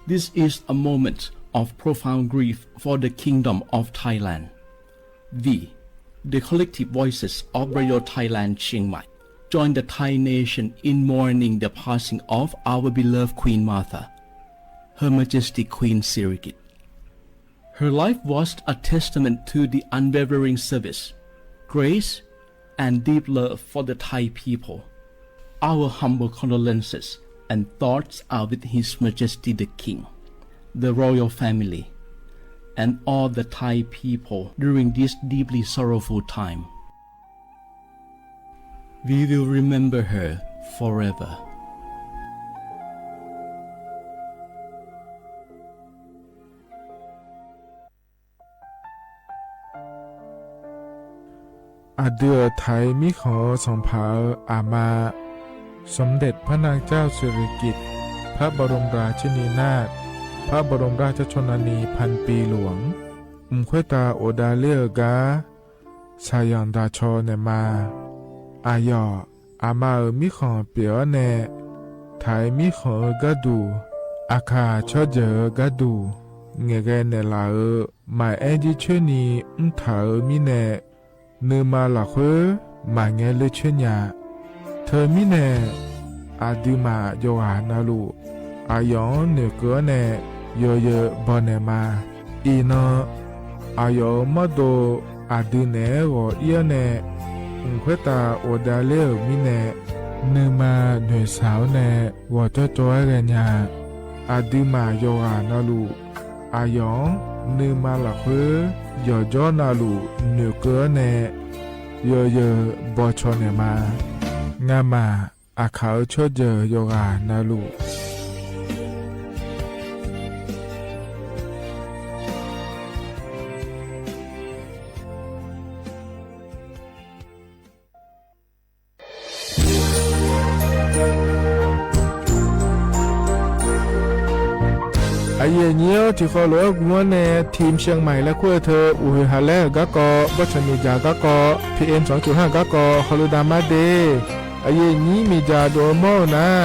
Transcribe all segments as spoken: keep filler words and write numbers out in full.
This is a moment of profound grief for the Kingdom of Thailand. We, the collective voices of Radio Thailand Chiang Mai, join the Thai nation in mourning the passing of our beloved Queen Mother, Her Majesty Queen Sirikit. Her life was a testament to the unwavering service, grace, and deep love for the Thai people. Our humble condolences and thoughts are with His Majesty the King, the royal family, and all the Thai people during this deeply sorrowful time. We will remember her forever. Aqdui-euq Taiq mirkhanq-eu sanqpaq-euq aqma, สมเด็จพระนางเจ้าสิริกิติ์ พระบรมราชินีนาถ พระบรมราชชนนีพันปีหลวง mq khoertav ghofdav ler-euq gar shaqzanq daqcaw naeqma. Aqyawf aqma-euq mirkhanq pyeuf-awr nae, Taiq mirkhanq-eu gharduq, Aqkaq tsawrjeuq-eu gharduq ngaeqghae naeqlaf-euq maqaer jircoer ni mrtaq-euq mirnae, nuima lafkhoer maqngae ler coer nya. Teumirnae, aqduimaf yawqghaq navluf aqyawf-anr noeqkeuv-awr nae yawzeu bawnaeq ma. Iqnan, aqyawf-euq mawrdo aqdui naeq-aer ghawq ir-awr nae, mq khoertav ghofdav ler-euq mirnae, nuima noeqshaq-awr nae ghawqcawv cawv-aer ghaenya. Aqduimaf yawqghaq navluf aqyawf-anr nuima lafkhoer yawqjawr navluf noeqkeuv-awr nae yawzeu bawcaw naeq ma. Ngamaf Aqkaq-eu tsawrjeuq yawqghaq navluf. Aqyuif aqnyir-awr, tiqkhawf lof-aer gmr-awr nae ทีมเชียงใหม่ laer kur-eu teu uqhoeq haqlaer-euq garkawv, bawrtsanq miqdzaq garkawv, PM สองจุดห้า garkawv hawludav mar de. Aqyuif aqnyir miqdzaq dov-eu mawr-eu nar,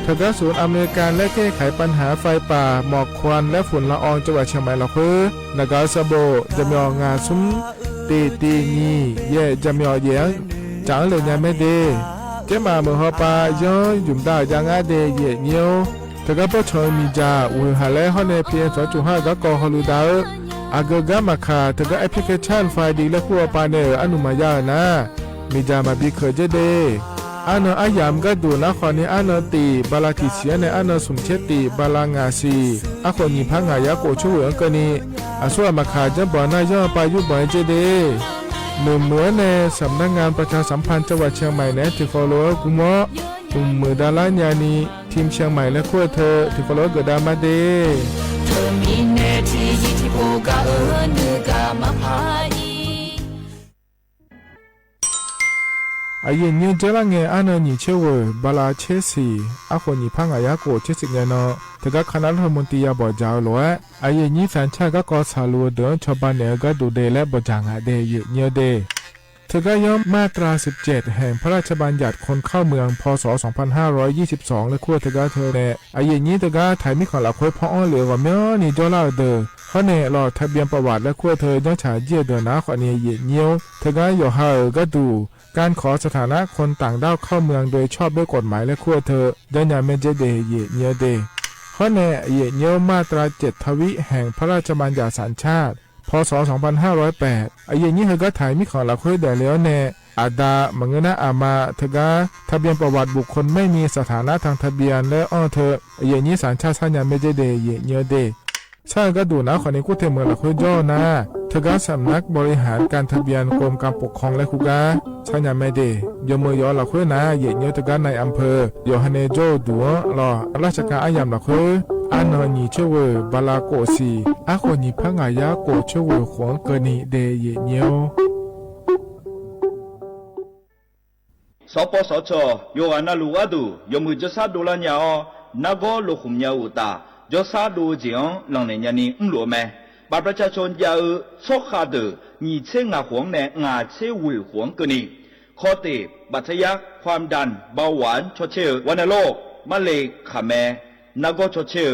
teugar ศูนย์อำนวยการแก้ไขปัญหาไฟป่าหมอกควันและฝุ่นละออง จังหวัดเชียงใหม่ lafkhoer naqgaq-eu sanqbof jaqmyawf ngaq smr tiq tiq nyiq yaef jaqmyawf yaef-anr caf-anr lef nya mae de. Jaermaf meuq hawpav yanr zmq dav-euq jav ngar de, aqyuif aqnyir-or. Teugar bawrtsanq-eu miqdzaq uqhoeq haqlaer hawr nae PM สองจุดห้า garkawv hawludav-eu aqgeu gar maqkaq, teugar application file de laer kur-eu pav nae-euq arnmq maqya-euq nar, miqdzaq maqbi keuq dzer de. Arnan aryamq gharduq nar khawfni arnan tiq bala tiq siq-anr nae arnan smq tser tiq bala ngaq siq, arkhof nyiq par ngaq yar khof coer ghoeq-anr keuvni, aqsur ghaq maqkaq janrbanq nar yanr-eu pav yurbanq-aer dzer de. Noeqmuiq-anr nae สำนักงานประชาสัมพันธ์จังหวัดเชียงใหม่ naeq-aer tiqkhawf lof-aer gmr-awr, mqmuiq davlar nyani ทีมเชียงใหม่ laer kur-eu teu tiqkhawf lof-aer geufdav mar de. Teumirnae tiqzir tiqpov gaq-eu nuigaq maqpar-ir. Aqyuif aqnyir dzaerlar ngae, arnan nyiq tser ghoeq bala tser siq, arkhof nyiq par ngaq yar khof tser siq ngae nan, teugar คณะรัฐมนตรี ya bawqdzaq-eu lof-aer, aqyuif aqnyir สัญชาติ garkawv tsaqluf-eu deuq-anr cawba naeq-eu gharduq de laer bawqdzaq ngaq de, aqyuif aqnyir-eu de. Teugar yanr มาตราสิบเจ็ด แห่งพระราชบัญญัติคนเข้าเมือง พ.ศ. สองพันห้าร้อยยี่สิบสอง laer kur-eu teugar teu nae, aqyuif aqnyir teugar Taiq mirkhanq lafkhoer paw-anr lef-eu ghawqmyanrni jawrlar-euq deuq, hawr nae lawq ทะเบียนประวัติ laer kur-eu teu janrcaq jir-eu deuq nar khawfni, aqyuif aqnyir-or, teugar yawqha-euq gharduq การขอสถานะคนต่างด้าวเข้าเมืองโดยชอบด้วยกฎหมาย laer kur-eu teu janrnya mae dzer de, aqyuif aqnyir-eu de. Hawr nae aqyuif aqnyir-or, มาตราเจ็ดทวี แห่งพระราชบัญญัติสัญชาติ พ.ศ. สองพันห้าร้อยแปด aqyuif aqnyir heugar Taiq mirkhanq lafkhoer daefle-awr nae, aqda maqngeur nar aqma teugar ทะเบียนประวัติบุคคลไม่มีสถานะทางทะเบียน laer anr-eu teu, aqyuif aqnyir สัญชาติ sarnya mae dzer de, aqyuif aqnyir-eu de. Sar-eu gharduq nar khawfni kur te meuq lafkhoer jawr-eu nar, teugar สำนักบริหารการทะเบียนกรมการปกครอง laer kur gar sarnya mae de. Yawmuiq yawf-eu lafkhoer nar, aqyuif aqnyir-or, teugar นายอำเภอ yawqha nae jawr-eu duq-anr lawq, ราชการ aryamq lafkhoer arnan nyiq tser ghoeq bala khof siq, arkhof nyiq par ngaq yar khof tser ghoeq khof-anr keuvni de, aqyuif aqnyir-or. Sanqpawv sanqcawq yawqghaq navluf gharduq yawmuiq jawrshar dovlar nya-awr, nargawr lokhmq nya-eu uqtaf, jawrshar dov-eu jeq-anr lanqnaeq nyani mrluf-eu mae. บัตรประชาชน jav-eu tsawrkhav deuq nyiq tser ngaq khof-anr nae ngaq tser ghoeq khof-anr keuvni, ข้อเท็จ บัตรทะยัก ความดัน เบาหวาน cawtser-eu, วัณโรค marle khaqmae nargawr cawtser-eu,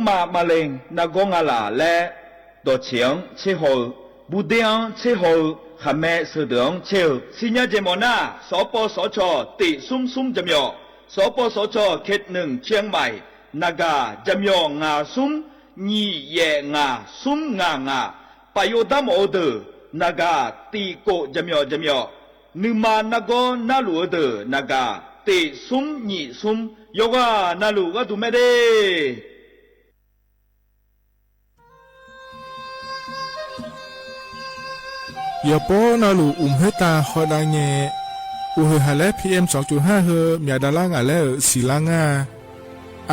Urma Maqle nargawr nga laq laer dawqtseq-anr tser haw-eu, burder-anr tser haw-eu, khaqmae sheudeuq-anr tser-eu, sirnya jeq mawf nar, sawqpawv sawqcawq tiq smr smr jaqmyawf, sawqpawv sawqcawq เขตหนึ่ง เชียงใหม่ naqgaq jaqmyawf ngaq smr nyiq yaef ngaq smr ngaq ngaq, paf yov dar mawf-eu deuq naqgaq tiq kof jaqmyawf jaqmyawf, nuima nargawr narluf-eu deuq naqgaq tiq smr nyiq smr, yawqghaq navluf gharduq mae de. Yawqpov navluf uqmq khoertav hawdav ngae, uqhoeq haq laer PM สองจุดห้า heu myaq davlar ngaq laer-euq siqlar ngar-a.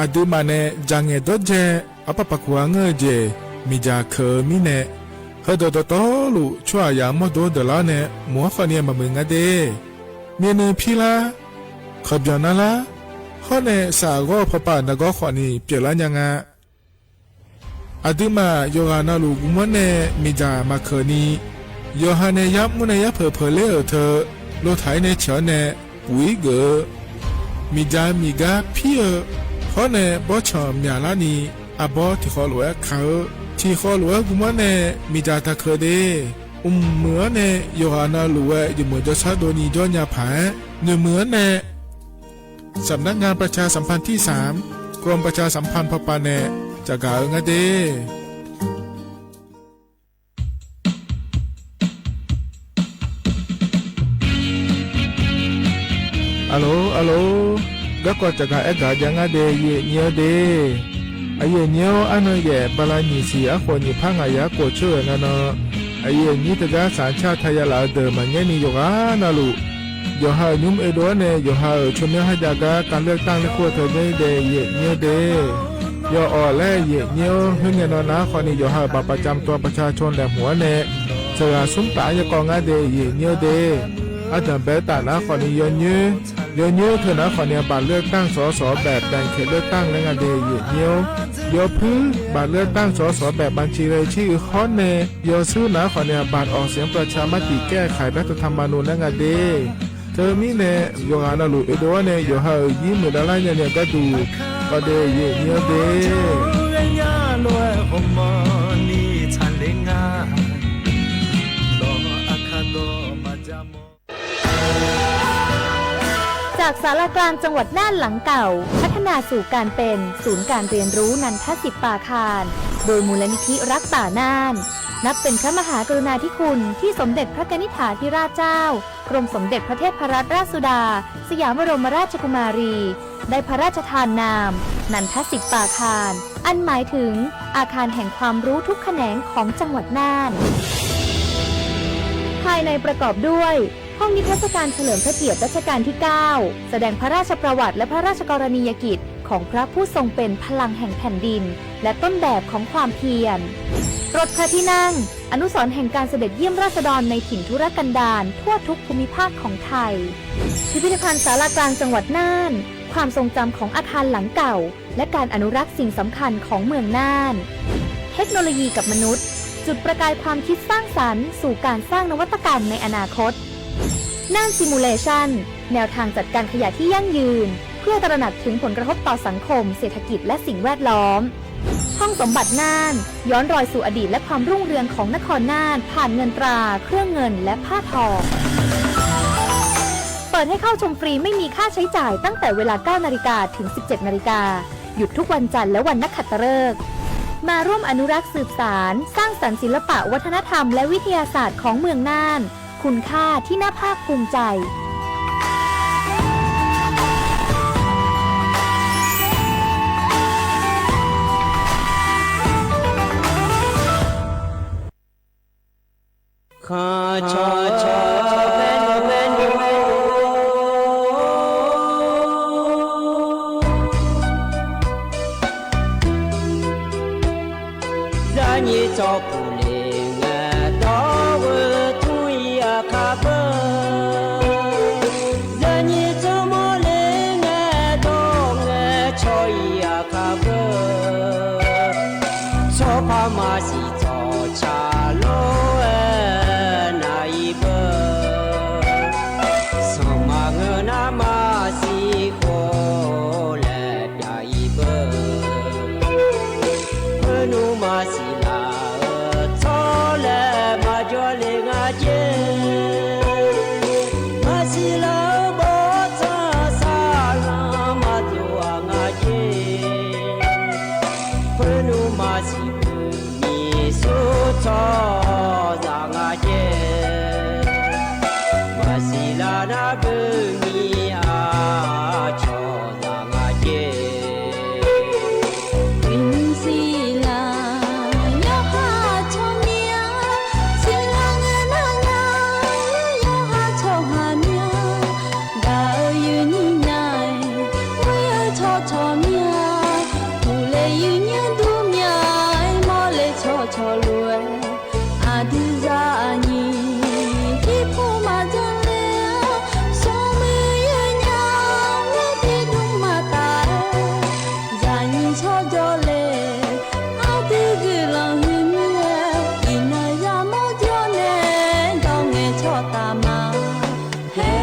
Aqduimaf nae dzaq ngaeq dawrdzae arpar paq kuq-a ngeur-eu jeq miqdzaq keuq-eu mirnae, heudeuq dawqtawvluf tsawrhaqzaq mawrdo deuq lar-awr nae mq-anr khawfni maqmuiq nga de. Myavnuiv pirlar, kawqbyanq narlar, hawr nae saqghawr-eu pawpav naqgawr khawfni pyeuflar nya nga. Aqduimaf yawqghaq navluf guvmanr nae miqdzaq maqkeuq ni, yawqha nae yarmr nae yarpeuq peuq ler-euq teu, lotaq-ir nae ciq-awr nae puq-ir geuf-eu, miqdzaq miqgar pir-eu, hawr nae bawrtsanq myaqlar ni, arbawr tiqkhawv lof-aer kaq-eu, tiqkhawv lof-aer guvmanr nae miqdzaq taqkeuq de. Mqmuiq-anr nae yawqghaq navluf-aer jeqmuiq jawrshar dovni jawr nya paq-aer, noeqmuiq-anr nae สำนักงานประชาสัมพันธ์ที่สาม กรมประชาสัมพันธ์ pawpav nae caqgaq-eu ngar de. Aqlof aqlof, garkawv caqgaq aergaq jav ngar de, yaeqnyir-awr de. Aqyuif aqnyir-or, arnan yaef bala nyiq siq arkhof nyiq par ngaq yaf-aer kof coer-euq nga nan, aqyuif aqnyir teugar saq car taq ya laf-eu deuq maqngaer ni yawqghaq navluf, yawqha-euq nymr oedov-awr nae yawqha-euq tsawrmyanr kharjav gar kavler tanr laer kur-eu teu jaer-ir de, yaeqnyir-awr de. Yawawq laer yaeqnyir-awr, khoerngae nan nar khawfni yawqha-euq baqpaf cam tawv paqcar caw naeq hmq-awr nae, saqghaq smr taf-anr yaerkawv ngar de, yaeqnyir-awr de. Ardanq baetaf nar khawfni yawnyoer, yawnyoer teu nar khawfni บัตรเลือกตั้ง สส แบบแบ่งเขตเลือกตั้ง laer nga de, yaeqnyir-awr. Yawpuir บัตรเลือกตั้ง สส แบบบัญชีรายชื่อ hawr nae yawshuir nar khawfni บัตรออกเสียงประชามติแก้ไขรัฐธรรมนูญ laer nga de. Teumirnae yawqghaq navluf oedov-awr nae yawqha-euq yir muiqdav lar nyani-eu gharduq, kawv de, yaeqnyir-awr de. จากศาลากลางจังหวัดน่านหลังเก่า พัฒนาสู่การเป็นศูนย์การเรียนรู้นันทสิทธิ์ปาคาร โดยมูลนิธิรักป่าน่าน นับเป็นพระมหากรุณาธิคุณที่สมเด็จพระกนิษฐาธิราชเจ้า กรมสมเด็จพระเทพรัตนราชสุดา สยามบรมราชกุมารี ได้พระราชทานนาม นันทสิทธิ์ปาคาร อันหมายถึงอาคารแห่งความรู้ทุกแขนงของจังหวัดน่าน ภายในประกอบด้วย ห้องนิทรรศการเฉลิมพระเกียรติรัชกาลที่ เก้า แสดงพระราชประวัติและพระราชกรณียกิจของพระผู้ทรงเป็นพลังแห่งแผ่นดิน และต้นแบบของความเพียร รถพระที่นั่ง อนุสรณ์แห่งการเสด็จเยี่ยมราษฎรในถิ่นทุรกันดารทั่วทุกภูมิภาคของไทย พิพิธภัณฑ์ศาลากลางจังหวัดน่าน ความทรงจำของอาคารหลังเก่า และการอนุรักษ์สิ่งสำคัญของเมืองน่าน เทคโนโลยีกับมนุษย์ จุดประกายความคิดสร้างสรรค์สู่การสร้างนวัตกรรมในอนาคต น่าน Simulation แนวทางจัดการขยะที่ยั่งยืน เพื่อตระหนักถึงผลกระทบต่อสังคม เศรษฐกิจ และสิ่งแวดล้อม ห้องสมบัติน่าน ย้อนรอยสู่อดีตและความรุ่งเรืองของนครน่าน ผ่านเงินตรา เครื่องเงิน และผ้าทอ เปิดให้เข้าชมฟรีไม่มีค่าใช้จ่ายตั้งแต่เวลา เก้านาฬิกา ถึง สิบเจ็ดนาฬิกา หยุดทุกวันจันทร์และวันนักขัตฤกษ์ มาร่วมอนุรักษ์สืบสาน สร้างสรรค์ศิลปะวัฒนธรรมและวิทยาศาสตร์ของเมืองน่าน คุณค่าที่น่าภาคภูมิใจ khanqcawq cawq bae nymr bae nymr, zaqnyiq tsawrpuq le ngae dawr-eu tmr-ir aqkar beu, zaqnyiq tsawrmawr le ngae dawr ngae caw-ir aqkar beu, tsawrpar maqsiq tsawrca lor-aer Daqdaq beu ni aqcawq zaq ngaq jeq. Uiqnymr siqlaq yawqha tsawrmyanr, siqlaq ngae nar nya, yawqha tsawrhaq myanr. Gaq-eu yuif ni nya-aer, ghoer-eu tsawrcawq mya, uqle yuif nymr dur mya-aer, mawrle tsawrcawq lof-aer, aqdui zaq aqnyiq, irpov maqjan le-awr, smrmuiq yawnya, maerduidmr maqtaf-aer, zaqnyiq tsawrjawr le, aqdui guiqlanq huiqmir-aer, iqnan yamawr jawr nae, dawr ngae tsawrtaf ma. Hae.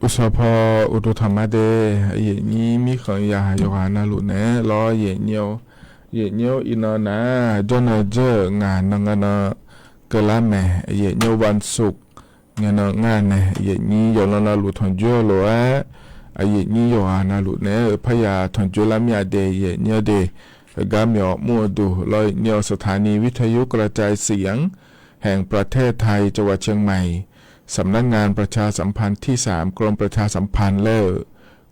Uqshawq paw uqduq tanqma de, aqyuif nyir mirkhanq ya yawqghaq navluf naeq-aer lawr, aqyuif nyir-or, iqnan nar jawrnan dzeur-euq ngaq nan nga nan keuvlar mae, aqyuif nyir-or, วันศุกร์ nga nan ngar nae, aqyuif nyir yawqnan navluf tanqjoer-eu lof-aer, aqyuif nyir yawqghaq navluf naeq-aer-euq parya tanqjoer lar mir-a de, aqyuif nyir-or de, heugar myawf mr-eu duq lawr, aqyuif nyir-or, สถานีวิทยุกระจายเสียง แห่งประเทศไทย จังหวัดเชียงใหม่ สำนักงานประชาสัมพันธ์ที่สาม กรมประชาสัมพันธ์ laer-euq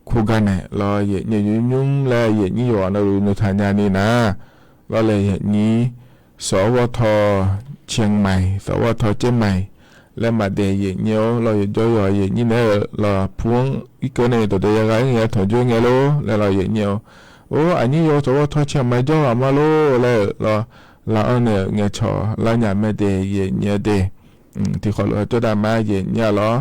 kurgar nae lawr, aqyuif nyir-or, nymr nymr laer aqyuif nyir yawqghaq navluf noeqtaq nya ni nar, lawr laer aqyuif nyir สวท. เชียงใหม่ สวท. เชียงใหม่ laer maqdaeq yaeqnyir-or. Lawr, yawqjawr yawq yaeqnyir naeq-aer-euq lawr, pu-anr irkeuv nae dawqdae yagha-ir ngae tawqjor ngae lor laer lawr yaeqnyir-or. Or, aqnyir yaw tawqghawr tawrcae maq-aer jawr ghaq ma lor laer-euq lawr, laf-anr naeq-euq ngaeqcawq lar nya mae de yaeqnyir-eu de. Tiqkhawf lof-aer jawrdav ma yaeqnyir-a lawr.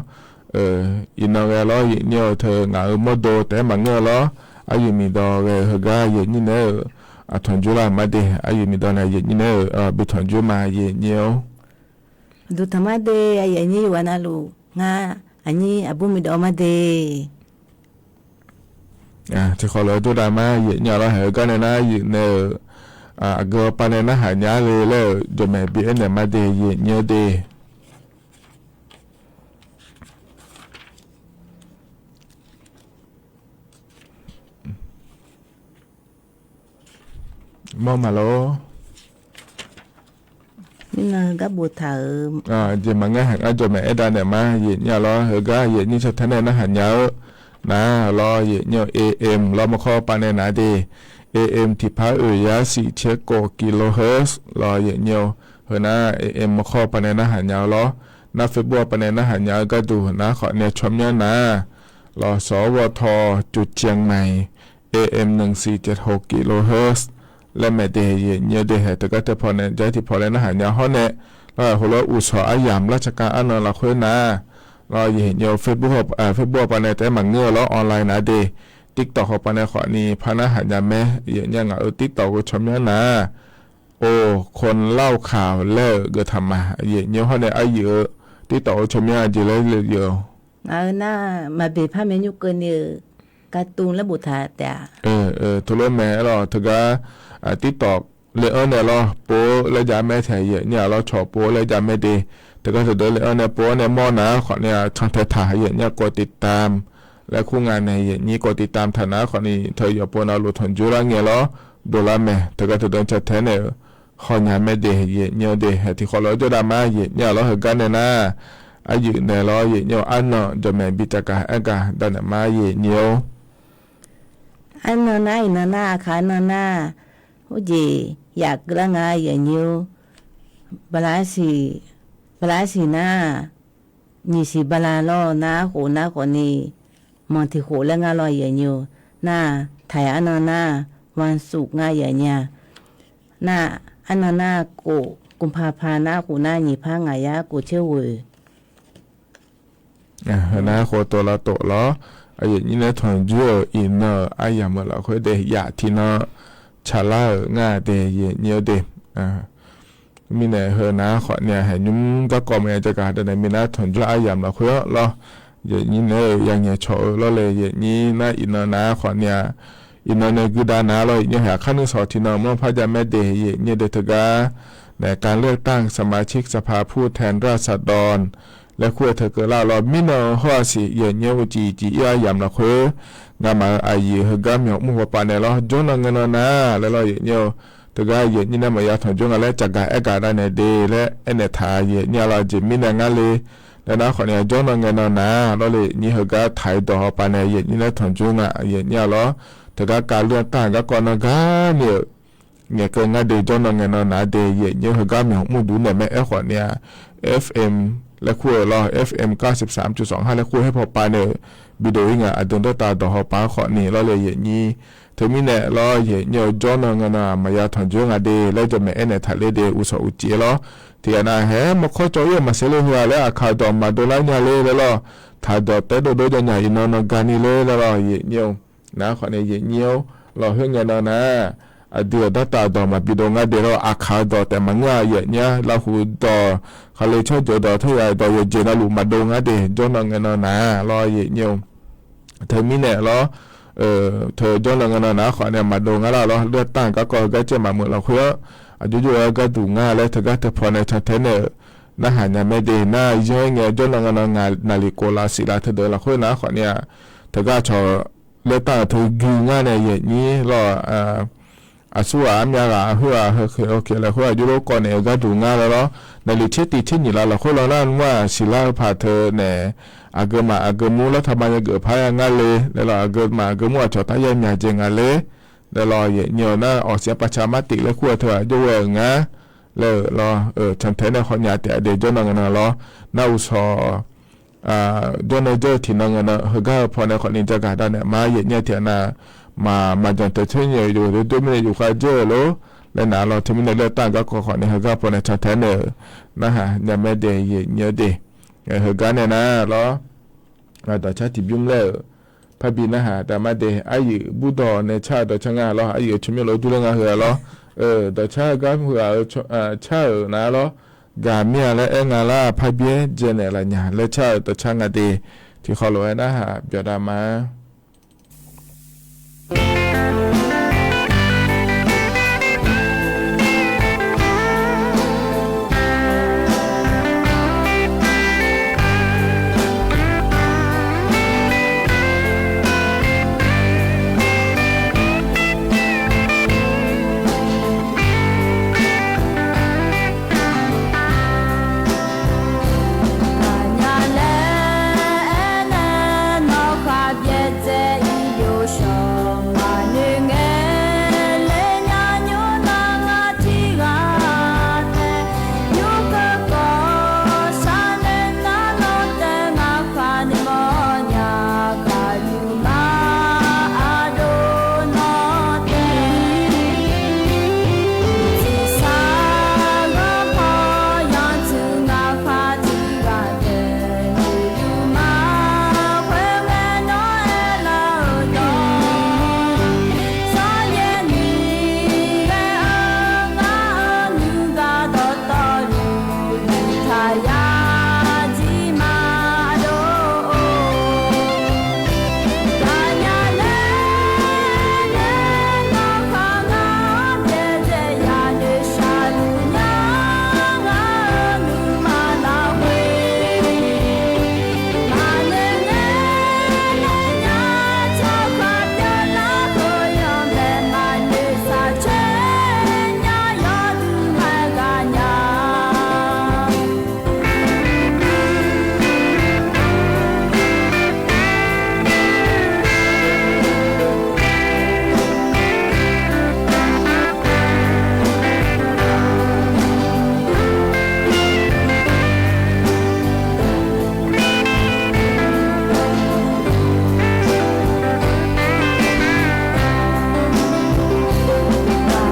Iqnan ghae lawr yaeqnyir-eu teu ngaq-euq mawrdo taef-aer maqngeur-a lawr. Aryuif miqdawq ghae-eu heugar yaeqnyir naeq-aer-euq aqtanq jur lar ma de. Aryuif miqdawq nae yaeqnyir naeq-aer-euq bitanq jur ma yaeqnyir-or. Duqtanq ma de, aqyuif aqnyir yawqghaq navluf ngar aqnyir aqbur miqdawq ma de. Tiqkhawf lof-aer jawrdav ma yaeqnyir-a lawr. Haeq-eu gar nae nar yuif nae-euq aqgeu pav nae narhaq nya le laer-euq jawqmaeq bi aernaeq ma de yaeqnyir-eu de. Mawr maqlor. Mirnan heugar boftaq-euq jeq maqngeur haeq ngar jawqmaeq aerdav naeq ma yaeqnyir-a lawr. Heugar yaeqnyir cantae nae narhaq nya-eu nar lawr yaeqnyir-eu A M lawr mawrkawr pav nae nar de. A M tiqpar oeq yar siq caer kov kilohertz lawr yaeqnyir-eu. Heu nar A M mawrkawr pav nae narhaq nya-eu lawr. Nar Facebook pav nae narhaq nya-eu gharduq nar khawf nae tsawrmyanr nar lawr sawq-awr ghaw-taw cuv cianq mae. A M nyiq siq caer hawq kilohertz laer maeq de yaeqnyir-eu de. Haeq teugar teupaw nae jar tiqpaw laer narhaq nya hawr nae lawr, heulof-aer uqshawq aryamq lar tsaqkhav arnan lafkhoer nar lawr yaeqnyir-eu Facebook pav nae taef-aer maqngeur-eu lawr online nar de. TikTok haw pav nae khawf ni par narhaq nya mae yaeqnyir-a. Ngaq-euq TikTok ghoe tsawrmyanr nar or, คนเล่าข่าว laer-euq geuf taq ma yaeqnyir-eu. Hawr nae aryuif-eu TikTok ghoe tsawrmyanr-a jeq laer le-eu Ngaq-euq nar maqbeq par maernymr keuvni-euq garduv laer boftaq taef-a. Teulof mae-aer lawr teugar TikTok le-anr nae lawr pov-eu laer jav mae taeq yaeqnyir-a lawr, cawq pov-eu laer jav mae de. Teugar teudeuq le-anr nae pov-anr nae mawr nar khawf ni-a cantae taq yaeqnyir-a กดติดตาม laer kur nga nae yaeqnyir กดติดตาม taq nar khawf ni teu yawqpov navluf tanqjur lar ngae lawr dovlar mae. Teugar teudeuq cantae nae-eu hawnya mae de yaeqnyir-eu de. Haeq tiqkhawf lof-aer jawrdav ma yaeqnyir-a lawr. Heugar nae nar aryuif nae lawr yaeqnyir-eu arnan jawqmaeq bi tsafgaq aergaq dav naeq ma yaeqnyir-or. Arnan nar iqnan nar aqkaq arnan nar, urjeq yaf keuvlar nga yaeqnyir-or. Bala siq, bala siq nar, nyiq siq bala lawr nar khof nar khawf ni, manq tiq khof laer ngar lawr yaeqnyir-or. Nar, taiq arnan nar, วันศุกร์ nga yaeqnyir-a. Nar, arnan nar khof, กุมภาพันธ์ nar khof nar nyiq par ngaq yar khof tser ghoeq Heu nar khof tov lar tof lawr. Aqyuif nyir nae tanqjur-euq iqnan-euq aryamq-euq lafkhoer de yaf tiqnan tsaqlar-euq nga de yaeqnyir-eu de. Mirnae heu nar khawf ni-a haeq nymr garkawv maqya jagaq danae mirnae tanqjur aryamq lafkhoer-anr lawr. Yaeqnyir nae-eu yangaeq cawq-eu lawr le yaeqnyir nar iqnan nar khawf ni-a iqnan nae guidav nar lawr yaeqnyir haeq aqkar nuisawq tiqnan mawr par jav mae de yaeqnyir de teugar nae การเลือกตั้งสมาชิกสภาผู้แทนราษฎร laer kur-eu teu keuvlar lawr. Mirnan hawr-a siq yaeqnyir uqcif cif ir aryamq lafkhoer ngamaf-euq aqyuif heugar myawq mr haw pav nae lawr jawrnan ngae nan nar laer lawr yaeqnyir-eu teugar yaeqnyir nae maqya tanqjur nga laer tsafgaq aergaq dav naeq de laer aernaeq taq yaeqnyir-a lawr. Aqjeq mirnae ngar le laer nar khawf ni-a jawrnan ngae nan nar lawr le yaeqnyir heugar taq-ir dawq haw pav nae yaeqnyir nae tanqjur nga yaeqnyir-a lawr. Teugar การเลือกตั้ง garkawv nan gar ni-euq ngaeqkeuv ngar de jawrnan ngae nan nar de yaeqnyir heugar myawq mr duq naeq mae aerkhawf ni-a FM laer kur-eu lawr FM เก้าสิบสามจุดสองห้า laer kur-eu her paw pav nae-euq bi dov-ir nga aqdui dawrtav dawq haw pav-anr khawf ni lawr le yaeqnyir. Teumirnae lawr yaeqnyir-eu jawrnan ngae nan-aq maqya tanqjur nga de laer jawrmaeq aernaeq taq ler de uqshawq uqcif lawr. Tiqghaq nav haeq mawrkawr cawv-ir-eu maqsiq le heu-aq laer aqkaq dawq maqdov lar nya le laer lawr. Taq dawq taef dovdov janya iqnan nan gani le laer lawr yaeqnyir-eu nar khawf ni yaeqnyir-awr lawr khoer ngae nan nar aqdui-euq dawrtav dawq maqbi dov ngar de lawr aqkaq-eu dawq taef maqngeur-a yaeqnyir-a lafhuq dawq khaqle tsawrjeuq dawq teuya dawq yawqjeq navluf maqdov ngar de jawrnan ngae nan nar lawr yaeqnyir-eu Teumirnae lawr, teu jawrnan ngae nan nar khawf nae maqdov ngar lar lawr, เลือกตั้ง garkawv heugar caev maqmeuq lafkhoer-anr, aqjox jov-aer garduq ngar laer teugar teupaw nae cantae nae-euq narhaq nya mae de nar, yanr-aer ngae jawrnan ngae nan naqliq kof laf siq laf teudeuq lafkhoer nar khawf ni-a, teugar cawq เลือกตั้ง teu gui ngar nae yaeqnyir lawr, aqsur ghaq armyav ghaq aqhoer ghaq hawkhaeq lafkhoer aqjox lor kawv naeq-eu garduq ngar laer lawr, naqliq tser tiq tser nyiq laf lafkhoer lawr nar nmr-aq siqlar-eu paq teu nae, aqgeu maq aqgeu mur lawr taqma yageuf par ya ngar le laer lawr, aqgeu maq aqgeu mur aqcawq tar ya myaq jeq nga le laer lawr, yaeqnyir-eu nar awqsiq-anr pavcaq mar tif laer kur-eu teu-aq jov ghae-euq ngar laer-euq lawr, cantae nae khawf nya taef-a de jawrnan ngae nan lawr, nar uqshawq jawrnan jawr-eu tiqnan ngae nan heugar-eu pawnae khawfni jagaq dav naeq ma, yaeq nyae tiq-a na, maq maqjanq taeq tser nyaeq-eu yawqdoer doer mirnae yufkhav jawr-euq lor laer nar lawr, teumirnae laer taf-eu garkawv khawfni heugar pawnae cantae naeq-euq narhaq nya mae de yaeq nyae de. Heugar nae nar lawr, dawqcar tiqbymr laer-euq parbi narhaq dav ma de, aryuif burdawq nae car-euq dawqcar nga lawr, aryuif-eu tsawrmyanr lof-aer durler nga heu-a lawr, dawqcar heugar heu-aq-eu car-euq nar lawr, gaqmir-a laer aer nga lar, parbyaer dzaenaeq laf nya laer car-euq dawqcar nga de. Tiqkhawf lof-aer narhaq byawq dav ma. Nganyaf laer aernae nawr khar byaerdzae ir yawshawr maqnoeq ngae, ler nya nymr nar ngar tiq ghaq tae, nymr keuv kawv sharnoeq nar nawr tae ngar khar noeqmawr nya, gaqyuif ma ardov nawr tae. Tiqsar ghanr paw yantuq ngar khar tiq ghaq tae, noeqyuf ma khoerngae nawr aerlar-euq dawq, sawryaer ni ghae-eu ngar-eu nuigar dawqtawvluf, taqya jir ma dov-or. Gaqnya laer nae nawr khar ngar byaerdzae yanoeq shaqluf nya, ngar-eu nuima lafkhoer maqnoeq ngae, nya tsawrkhav pyeuflar khoer yawq mae, maqnoeq shaqcoer nya yawduq mae gaqnya.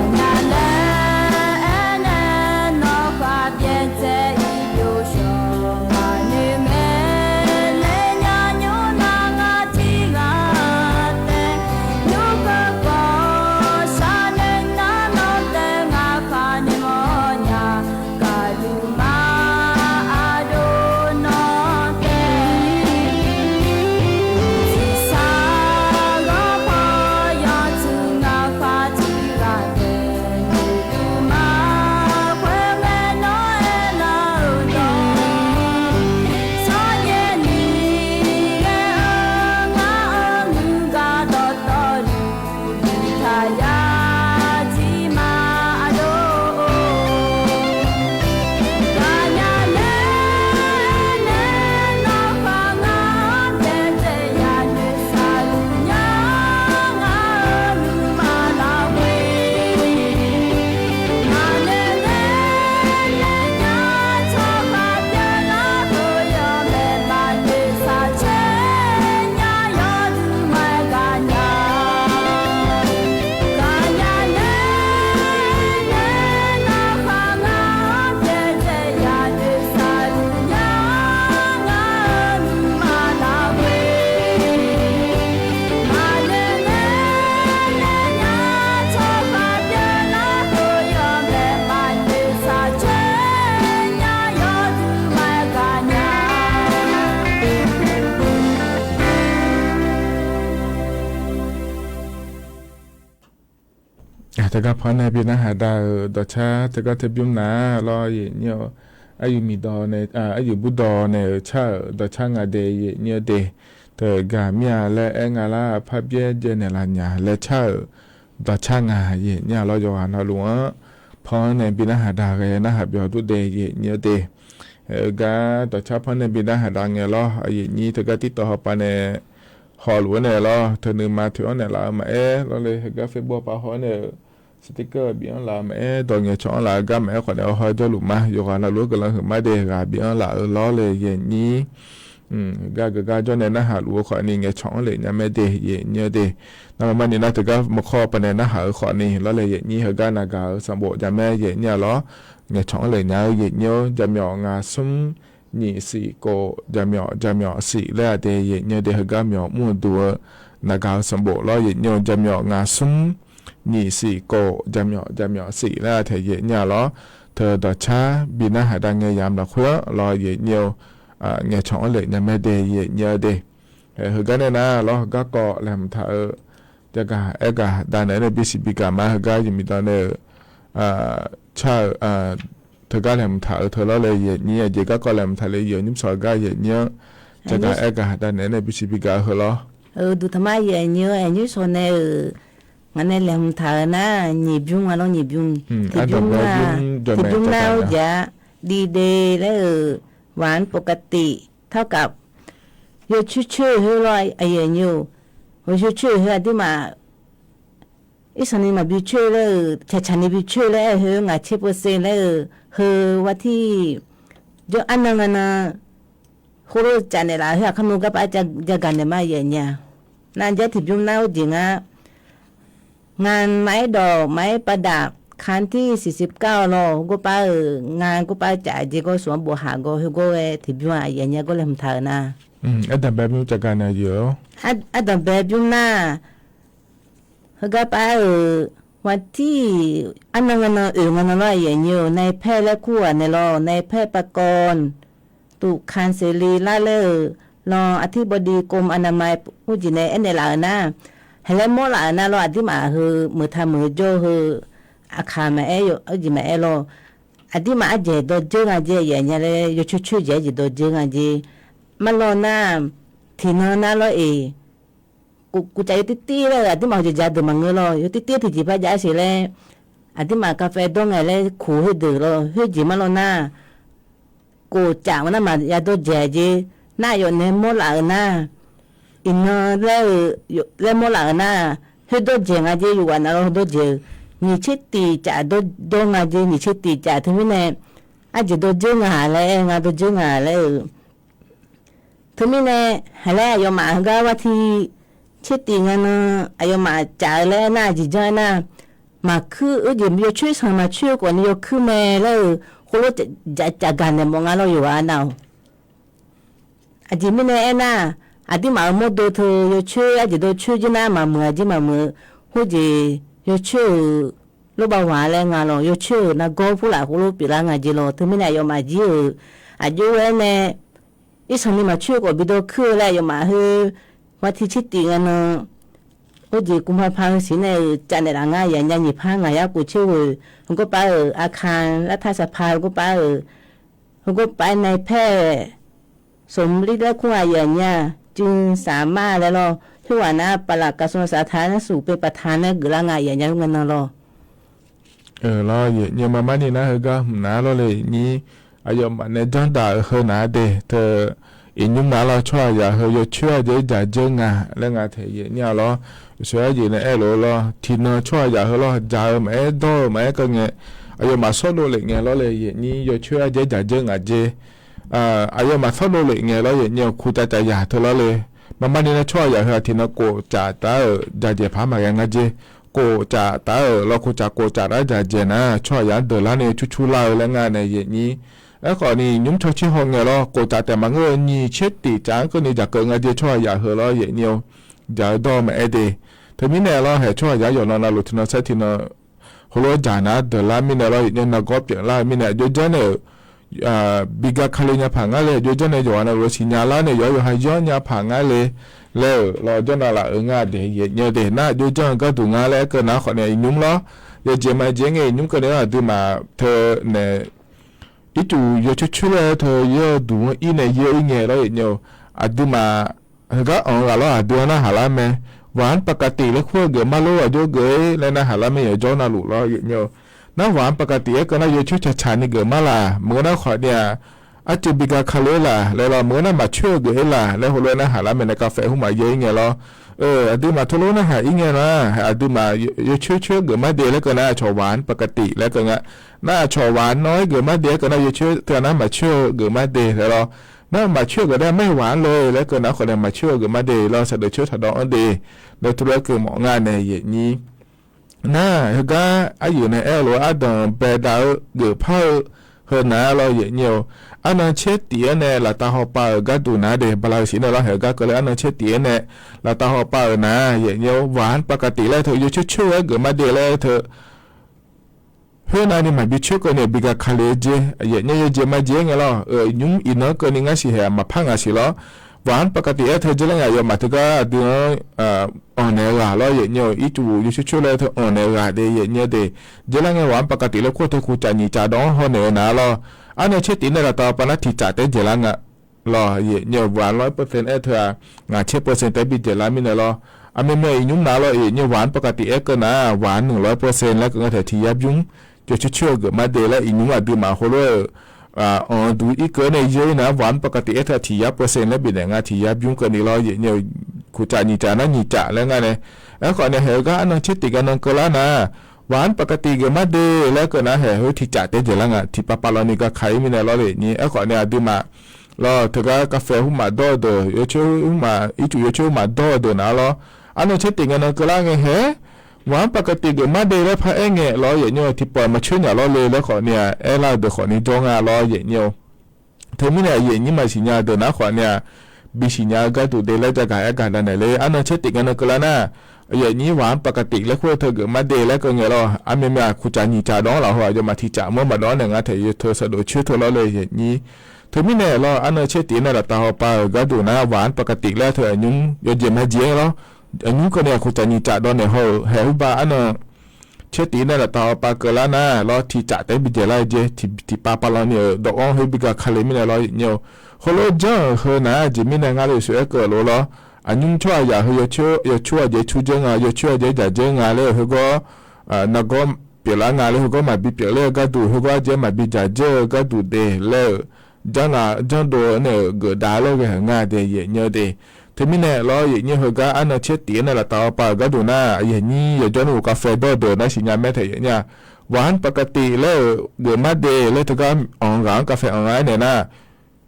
Gaqnya laer aernae nawr khar byaerdzae ir yawshawr maqnoeq ngae, ler nya nymr nar ngar tiq ghaq tae, nymr keuv kawv sharnoeq nar nawr tae ngar khar noeqmawr nya, gaqyuif ma ardov nawr tae. Tiqsar ghanr paw yantuq ngar khar tiq ghaq tae, noeqyuf ma khoerngae nawr aerlar-euq dawq, sawryaer ni ghae-eu ngar-eu nuigar dawqtawvluf, taqya jir ma dov-or. Gaqnya laer nae nawr khar ngar byaerdzae yanoeq shaqluf nya, ngar-eu nuima lafkhoer maqnoeq ngae, nya tsawrkhav pyeuflar khoer yawq mae, maqnoeq shaqcoer nya yawduq mae gaqnya. Gaqnya laer nae nawr khar ngar byaerdzae yanoeq shaqluf nya, ngar-eu nuima lafkhoer maqnoeq ngae, nya tsawrkhav pyeuflar khoer yawq mae, maqnoeq shaqcoer nya yawduq mae gaqnya. Teugar paw nae bi narhaq dav-euq dawqcar teugar teubymr nar lawr, yaeq nyir-eu, aryuif miqdawq nae, aryuif burdawq nae-euq car-euq dawqcar nga de, yaeq nyir-eu de. Teu gaqmir-a laer aer nga lar, parbyaer dzaenaeq laf nya laer car-euq dawqcar nga, yaeq nyir-a lawr, yawqghaq navluf-anr paw-anr nae bi narhaq dav ghae narhaq byawq dur de, yaeq nyir-eu de. Heugar dawqcar paw nae bi narhaq dav ngae lawr, yaeq nyir teugar TikTok hawpav nae hawluf-aer nae lawr, teunuima toeq-anr naeqlaf-eu maqaer lawr le, heugar Facebook hawpav haw-aer nae-euq sticker bif-anr laf-eu maqaer, dawq ngaeqcawq-anr laf-eu gar maqaer khawf nae, awr hawr jawrluf ma. Yawqghaq navluf-anr guiqlanq huiqma de, ghaq bif-anr laf-eu lawr laer yaeq nyir. Heugar geugar jawr nae narhaq luf-eu khawf ni, ngaeqcawq-anr lef nya mae de yaeq nyir-eu de. Nar maqmar ni nar teugar maqkawr paq nae narhaq-eu khawf ni lawr laer yaeq nyir. Heugar naqgaq-eu sanqbof jamaer yaeq nyir-a lawr. Ngaeqcawq-anr lef nya-eu yaeq nyir-awr, jaqmyawf ngaq smr nyiq siq kof jaqmyawf jaqmyawf siq laer-aq de yaeq nyir-eu de. Heugar myawf mr-eu duq-eu naqgaq-eu sanqbof lawr yaeq nyir-eu, jaqmyawf ngaq smr nyiq siq kof jaqmyawf jaqmyawf siq laer-aq taeq yaeq nyir-a lawr. Teu dawqcar bi narhaq dav ngae yamq lafkhoer-anr lawr yaeq nyir-eu, ngaeqcawq-anr lef nya mae de yaeq nyir-eu de. Heugar nae nar lawr, heugar kawv laeqhmq taq-eu jagaq aergaq dav naeq-aer nae bisiq bigaq ma. Heugar yawqmiq dawq nae-euq car-eu teugar laeqhmq taq-eu teu lawr laer yaeq nyir. Aqjeq garkawv laeqhmq taq le, yawq nymr shawq gar yaeq nyir-anr jagaq aergaq dav naeq-aer nae bisiq bigaq heu lawr. Uqduq taqmar yaeq nyir-eu aqnyir shawq nae-euq ngaq nae laeqhmq taq-eu nar, nyiq bymr-a lawr, nyiq bymr. Tiqbymr nar-aq, tiqbymr nar-aq, uqjaq-a, ดีเดย์ laer-euq วันปกติ เท่ากับ yawcoer coer-eu khoer lawr, aqyuif aqnyir-or. Yawcoer coer-eu khoer aqduimaf irsanq ni maqbi coer laer-euq, caqcaq ni bi coer laer-eu khoer, ngaq tser เปอร์เซ็นต์ laer-euq heu วันที่ jawr arnan nganan khoerlof caf naeqlaf-eu khoer-aq, kamq garpav jagaq naeq ma yaeq nya. Nar jar tiqbymr nar-aq jeq nga งานไม้ดอกไม้ประดับ ครั้งที่ สี่สิบเก้า lawr, gorpav-euq nga gorpav caf jeq gawr suf-anr bof haq gawr khoer gawr ghae tiqbymr-aq yaeq nya gawr laeqhmq taq-euq nar. Ardanqbae bymr caf gaq naeq yaeq-awr, ardanqbae bymr nar-aq, heugar pav-euq วันที่ arnan nganan oeq nganan lawr yaeq nyir-or, นายแพทย์ laer kur-aq naeq lawr, นายแพทย์ประกรณ์ ตุกคารเสรี lar laer-euq lawr, อธิบดีกรมอนามัย urjeq nae aernaeq laf-euq nar, heuq laer mawr laf-euq nar lawr, aqduimaf heu meuq taq meuq jawr-eu heu aqkaq maqaer, urjeq maqaer lawr. Aqduimaf ardzaeq dawr dzeur nga jeq yaeq nya laer, yawcoer coer jeq ardzaeq dawr dzeur nga jeq. Marlawr nar, tiqnan nar lawr-eq, kuv caf yawtirtir laer-euq aqduimaf hawjeq ja deuq maqngeur lawr, yawtirtir tiqjeq par jav-aer siq laer, aqduimaf กาแฟ dawr ngae laer kuq khoerdeuq lawr, khoerjeq marlawr nar, kof caf nar maqya dawr dzaeq jeq. Nar aqyawf nae mawr laf-euq nar, iqnan laer-eu laer mawr laf-euq nar, khoer dawr dzaeq nga jeq, yawqghaq nav lawr dawr dzaeq-eu. Nyiq tser tiq caf dawr nga jeq, nyiq tser tiq caf teumirnae, ardzaeq dawr dzeur nga laer-aer nga, dawr dzeur nga laer-euq. Teumirnae, haq laer aqyawfmaf heugar วันที่ tser tiq nganan aqyawfmaf caf-eu laer aernar, aqjeq janr aernar, maqkuir-eu jeq yawcoer sanq maqcoer-eu khawf ni yawkuir mae laer-euq khoerlof caf gaq naeq mawf nga lawr yawqghaq nav-awq. Aqjeq mirnae aernar, aqduimaf-euq mawrdo teu yawcoer ardzaeq dawr coer jir nar maqmuiq-a jir maqmuiq-eu, khoerjeq yawcoer-euq lorbav waq laer nga lawr, yawcoer-euq nargawr purlaf khoerlof pyeuflar nga jeq lawr. Teumirnae aqyawfmaf jir-euq aqjox-aer nae irsanq ni maqcoer-eu khawf bi dawrkuir-eu laer aqyawfmaf khoer วันที่ tser tiq nganan, khoerjeq กุมภาพันธ์ heu siq nae-euq caf naeqlaf nga yaeq nya nyiq par ngaq yar kof coer ghoe, heugawr pav-euq อาคารรัฐสภา heugawr pav-euq, heugawr pav-aer นายแพทย์ สมฤทธิ์ laer kur nga yaeq nya, จึงสามารถ laer lawr, khoerghaq nar ปลัดกระทรวงสาธารณสุข เป็นประธาน laer geuflar nga yaeq nya khoer nganan lawr. Lawr yaeq nya marmar ni nar heugar hmq nar lawr le nyir, aqyawfmaf nae janrdaq-eu heu nar de teu, iqnymr nar lawr tsawrhaqzaq heu yawcoer ardzaeq dzaq dzeur nga laer nga taeq yaeq nyir-a lawr. Sheuq-aer jeq nae aerlof-eu lawr, tiqnan tsawrhaqzaq heu lawr dzaq-eu maqaer dawr-eu maqaer keuv ngae, aqyawfmaf sawr dovlef ngae lawr le yaeq nyir, yawcoer ardzaeq dzaq dzeur nga jeq. Aqyawfmaf sawr dovlef ngae lawr yaeq nyir-a, kuq caf caf yaq teu lawr le. Marmar ni nar tsawrhaqzaq heu-aq tiqnan kof caf taf-euq dzaqdzaeq paq maqghae nga jeq. Kof caf taf-euq lawr, kof caf kof caf nar dzaqdzaeq nar tsawrhaqzaq-anr deuq lar nae cur cur lar-eu laer nga nae yaeq nyir. Aerkhawf ni nymr caw tser haw ngae lawr, kof caf taef maqngeur-eu nyiq tser tiq caf-anr keuvni dzaq keuv nga jeq tsawrhaqzaq heu lawr yaeq nyir-a. Dzaq-eu dawr-eu maqaer de. Teumirnae lawr, haeq tsawrhaqzaq yawqnan navluf tiqnan saer tiqnan heulof-aer dzaq nar deuq lar mirnae lawr yaeq nyir, nargawr pyeuflar-eu mirnae aqjox janr nae-euq bi ga kali nya paq ngar le, aqjox janr nae yawqghaq navluf-eu siqnya lar nae yawqha yawqha yanr nya paq ngar le laer-euq lawr janr nav laf-euq nga de yaeq nyir de. Nar aqjox janr-eu gharduq nga laer aer keuv nar khawf nae iqnymr lawr, yawjeq ma jeq ngae iqnymr keuv nae-awr aqduimaf teu nae ircuf yawcoer coer laer teu yaer-eu duq-anr ir nae yaer ir ngae lawr yaeq nyir-a. Aqduimaf heugar anq-eu ghaq lawr aqdui-anr narhaq lar mae. วันปกติ laer kur-eu geuf mar lor, aqjox geuf-ir laer narhaq lar mae, yawqjawr navluf lawr yaeq nyir-a. Nar วันปกติ aer keuv nar yawcoer caq caq ni geuf mar laq, maqngeur nar khawf ni-aq, Arcuiv bi ga ka le-ir laq laer lawr, meuq-eu nar maqcoer-eu geuf-ir laq laer heulof-aer narhaq lar mae nae, gafkhaer hmq maqyaer-ir ngae lawr. Aqduimaf teulof narhaq-ir ngae nar, aqduimaf yawcoer coer-eu geuf mar de laer keuv nar, aqcawq หวานปกติ laer keuv nga. Nar aqcawq หวานน้อย geuf mar de laer keuv nar, yawcoer teu nar maqcoer-eu geuf mar de laer lawr. Nar maqcoer-eu geuf nar ไม่หวานเลย laer keuv nar, khawf nae maqcoer-eu geuf mar de lawr, saqdeuf coer taqdawv-anr de laer teulof-aer keuv mawf nga nae yaeqnyir. Nar heugar aryuif nae aer-eu lof-aer ardanq baedav-eu geufpar-eu heu nar lawr yaeqnyir-eu, arnan caer tif-aer nae laftav hawpav-euq gharduq nar de, bala-eu siq nae lawr, haeq-eu gar keuvle arnan caer tif-aer nae laftav hawpav-euq nar yaeqnyir-eu, หวานปกติ laer teu yawcoer coer-aer geuf mar de laer teu khoernav ni maqbi coer keuvni bi ga ka le-eu jer, yaeqnyir yawjeq marjeq-aer ngae lawr, nymr iqnan keuvni ngar siq haeq maqpar ngaq siq lawr. หวานปกติ aer teu jeq lar ngae, aqyawfmaf teugar aqdui-anr anqnaeq-eu ghaq lawr yaeqnyir-eu, ircuf yawcoer coer laer teu anqnaeq-eu ghaq de yaeqnyir de. Jeq lar ngae หวานปกติ laer kur teu คุณจะ nyiq caf dawv-anr hawnaeq-eu nar lawr, arnan caer tif nae laftav hawpav nar tiq caf taef-aer dzaeqlar nga lawr yaeqnyir-eu, หวานร้อยเปอร์เซ็นต์ aer teu-aq, ngaq caer เปอร์เซ็นต์ taef-aer bi dzaeqlar mirnae lawr. Aqmyanmyan iqnymr nar lawr yaeqnyir หวานปกติ aer keuv nar, หวานหนึ่งร้อยเปอร์เซ็นต์ laer keuv nga teu tiq yar bymr, yawcoer coer-eu geuf mar de laer iqnymr aqduimaf heulof-eu anq duq irkeuv nae yawr-ir nar, หวานปกติ aer teu tiq yar เปอร์เซ็นต์ laer bifnaeq nga tiq yar bymr keuvni lawr yaeqnyir-eu, คุณจะ nyiq caf nar nyiq caf laer nga nae. Aerkhawf nae haeq-eu gar arnan caer tif ngae nan keuvlar nar, หวานปกติ geuf mar de laer keuv nar haeq heu tiq caf taef-aer dzaeqlar nga tiqpav pav lawni ga ka-ir mirnae lawr yaeqnyir. Aerkhawf nae aqduimaf lawr teugar กาแฟ hmq maqdawr-eu deuq, yawcoer hmq ma ircuf yawcoer hmq maqdawr-eu deuq nar lawr, arnan caer tif ngae nan keuvlar ngae haeq หวานปกติ geuf mar de laer par-aer ngae lawr yaeqnyir-eu, tiqpawf maqcoer nyaf lawr le laer khawf nae-aq, aerlar-eu deuq khawf ni jawr nga lawr yaeqnyir-eu. Teumirnae yaeqnyir maqsiq nya-eu deuq nar khawf nae-aq, bisiq nya-eu gharduq de laer jagaq aer gaq dav naeq le. Arnan caer tif ngae nan keuvlar nar, yaeqnyir หวานปกติ laer kur-eu teu geuf mar de laer keuv ngae lawr, aqmyanmyan-aq คุณจะ nyiq caf dawv-anr lafkhoer aqyawfmaf tiq caf mawr maqdawv-anr naeq nga taef yawteu saqdeuf coer teu lawr le yaeqnyir. Teumirnae lawr arnan caer tif nae laftav hawpav-euq gharduq nar หวานปกติ laer teu aqnymr yawjeq marjeq-aer lawr, aqnymr keuvni-aq คุณจะ nyiq caf dawv naeq haw-euq haeq heubar arnan caer tif nae laftav hawpav keuvlar nar lawr tiq caf taef-aer bi dzaeqlar-eu jeq, tiqpav pav lawni-euq dawv-anr heu bi ga ka le mirnae lawr yaeqnyir-eu. Heulof janr-euq heu nar jeq mirnae ngar le sof-aer keuv lof lawr, aqnymr tsawrhaqzaq heu yawcoer aqjeq-aer cur dzeur nga, yawcoer aqjeq-aer dzaq dzeur nga laer-euq heugawr nargawr pyeuflar nga laer heugawr maqbi pyeufler-eu gharduq, heugawr aqjeq-aer maqbi dzaq dzeur-eu gharduq de laer-euq janrdov-eu nae-euq geufdav laer ghae-euq nga de yaeqnyir de. Teumirnae lawr yaeqnyir heugar arnan caer tif-aer nae laftav hawpav-euq gharduq nar, yaeqnyir yawjawr nar กาแฟ dawr-eu deuq nar siqnya mae taef yaeqnyir-aq, หวานปกติ laer-euq geuf mar de laer teugar anq-eu ghaq-anr กาแฟ anq-a aernaeq nar,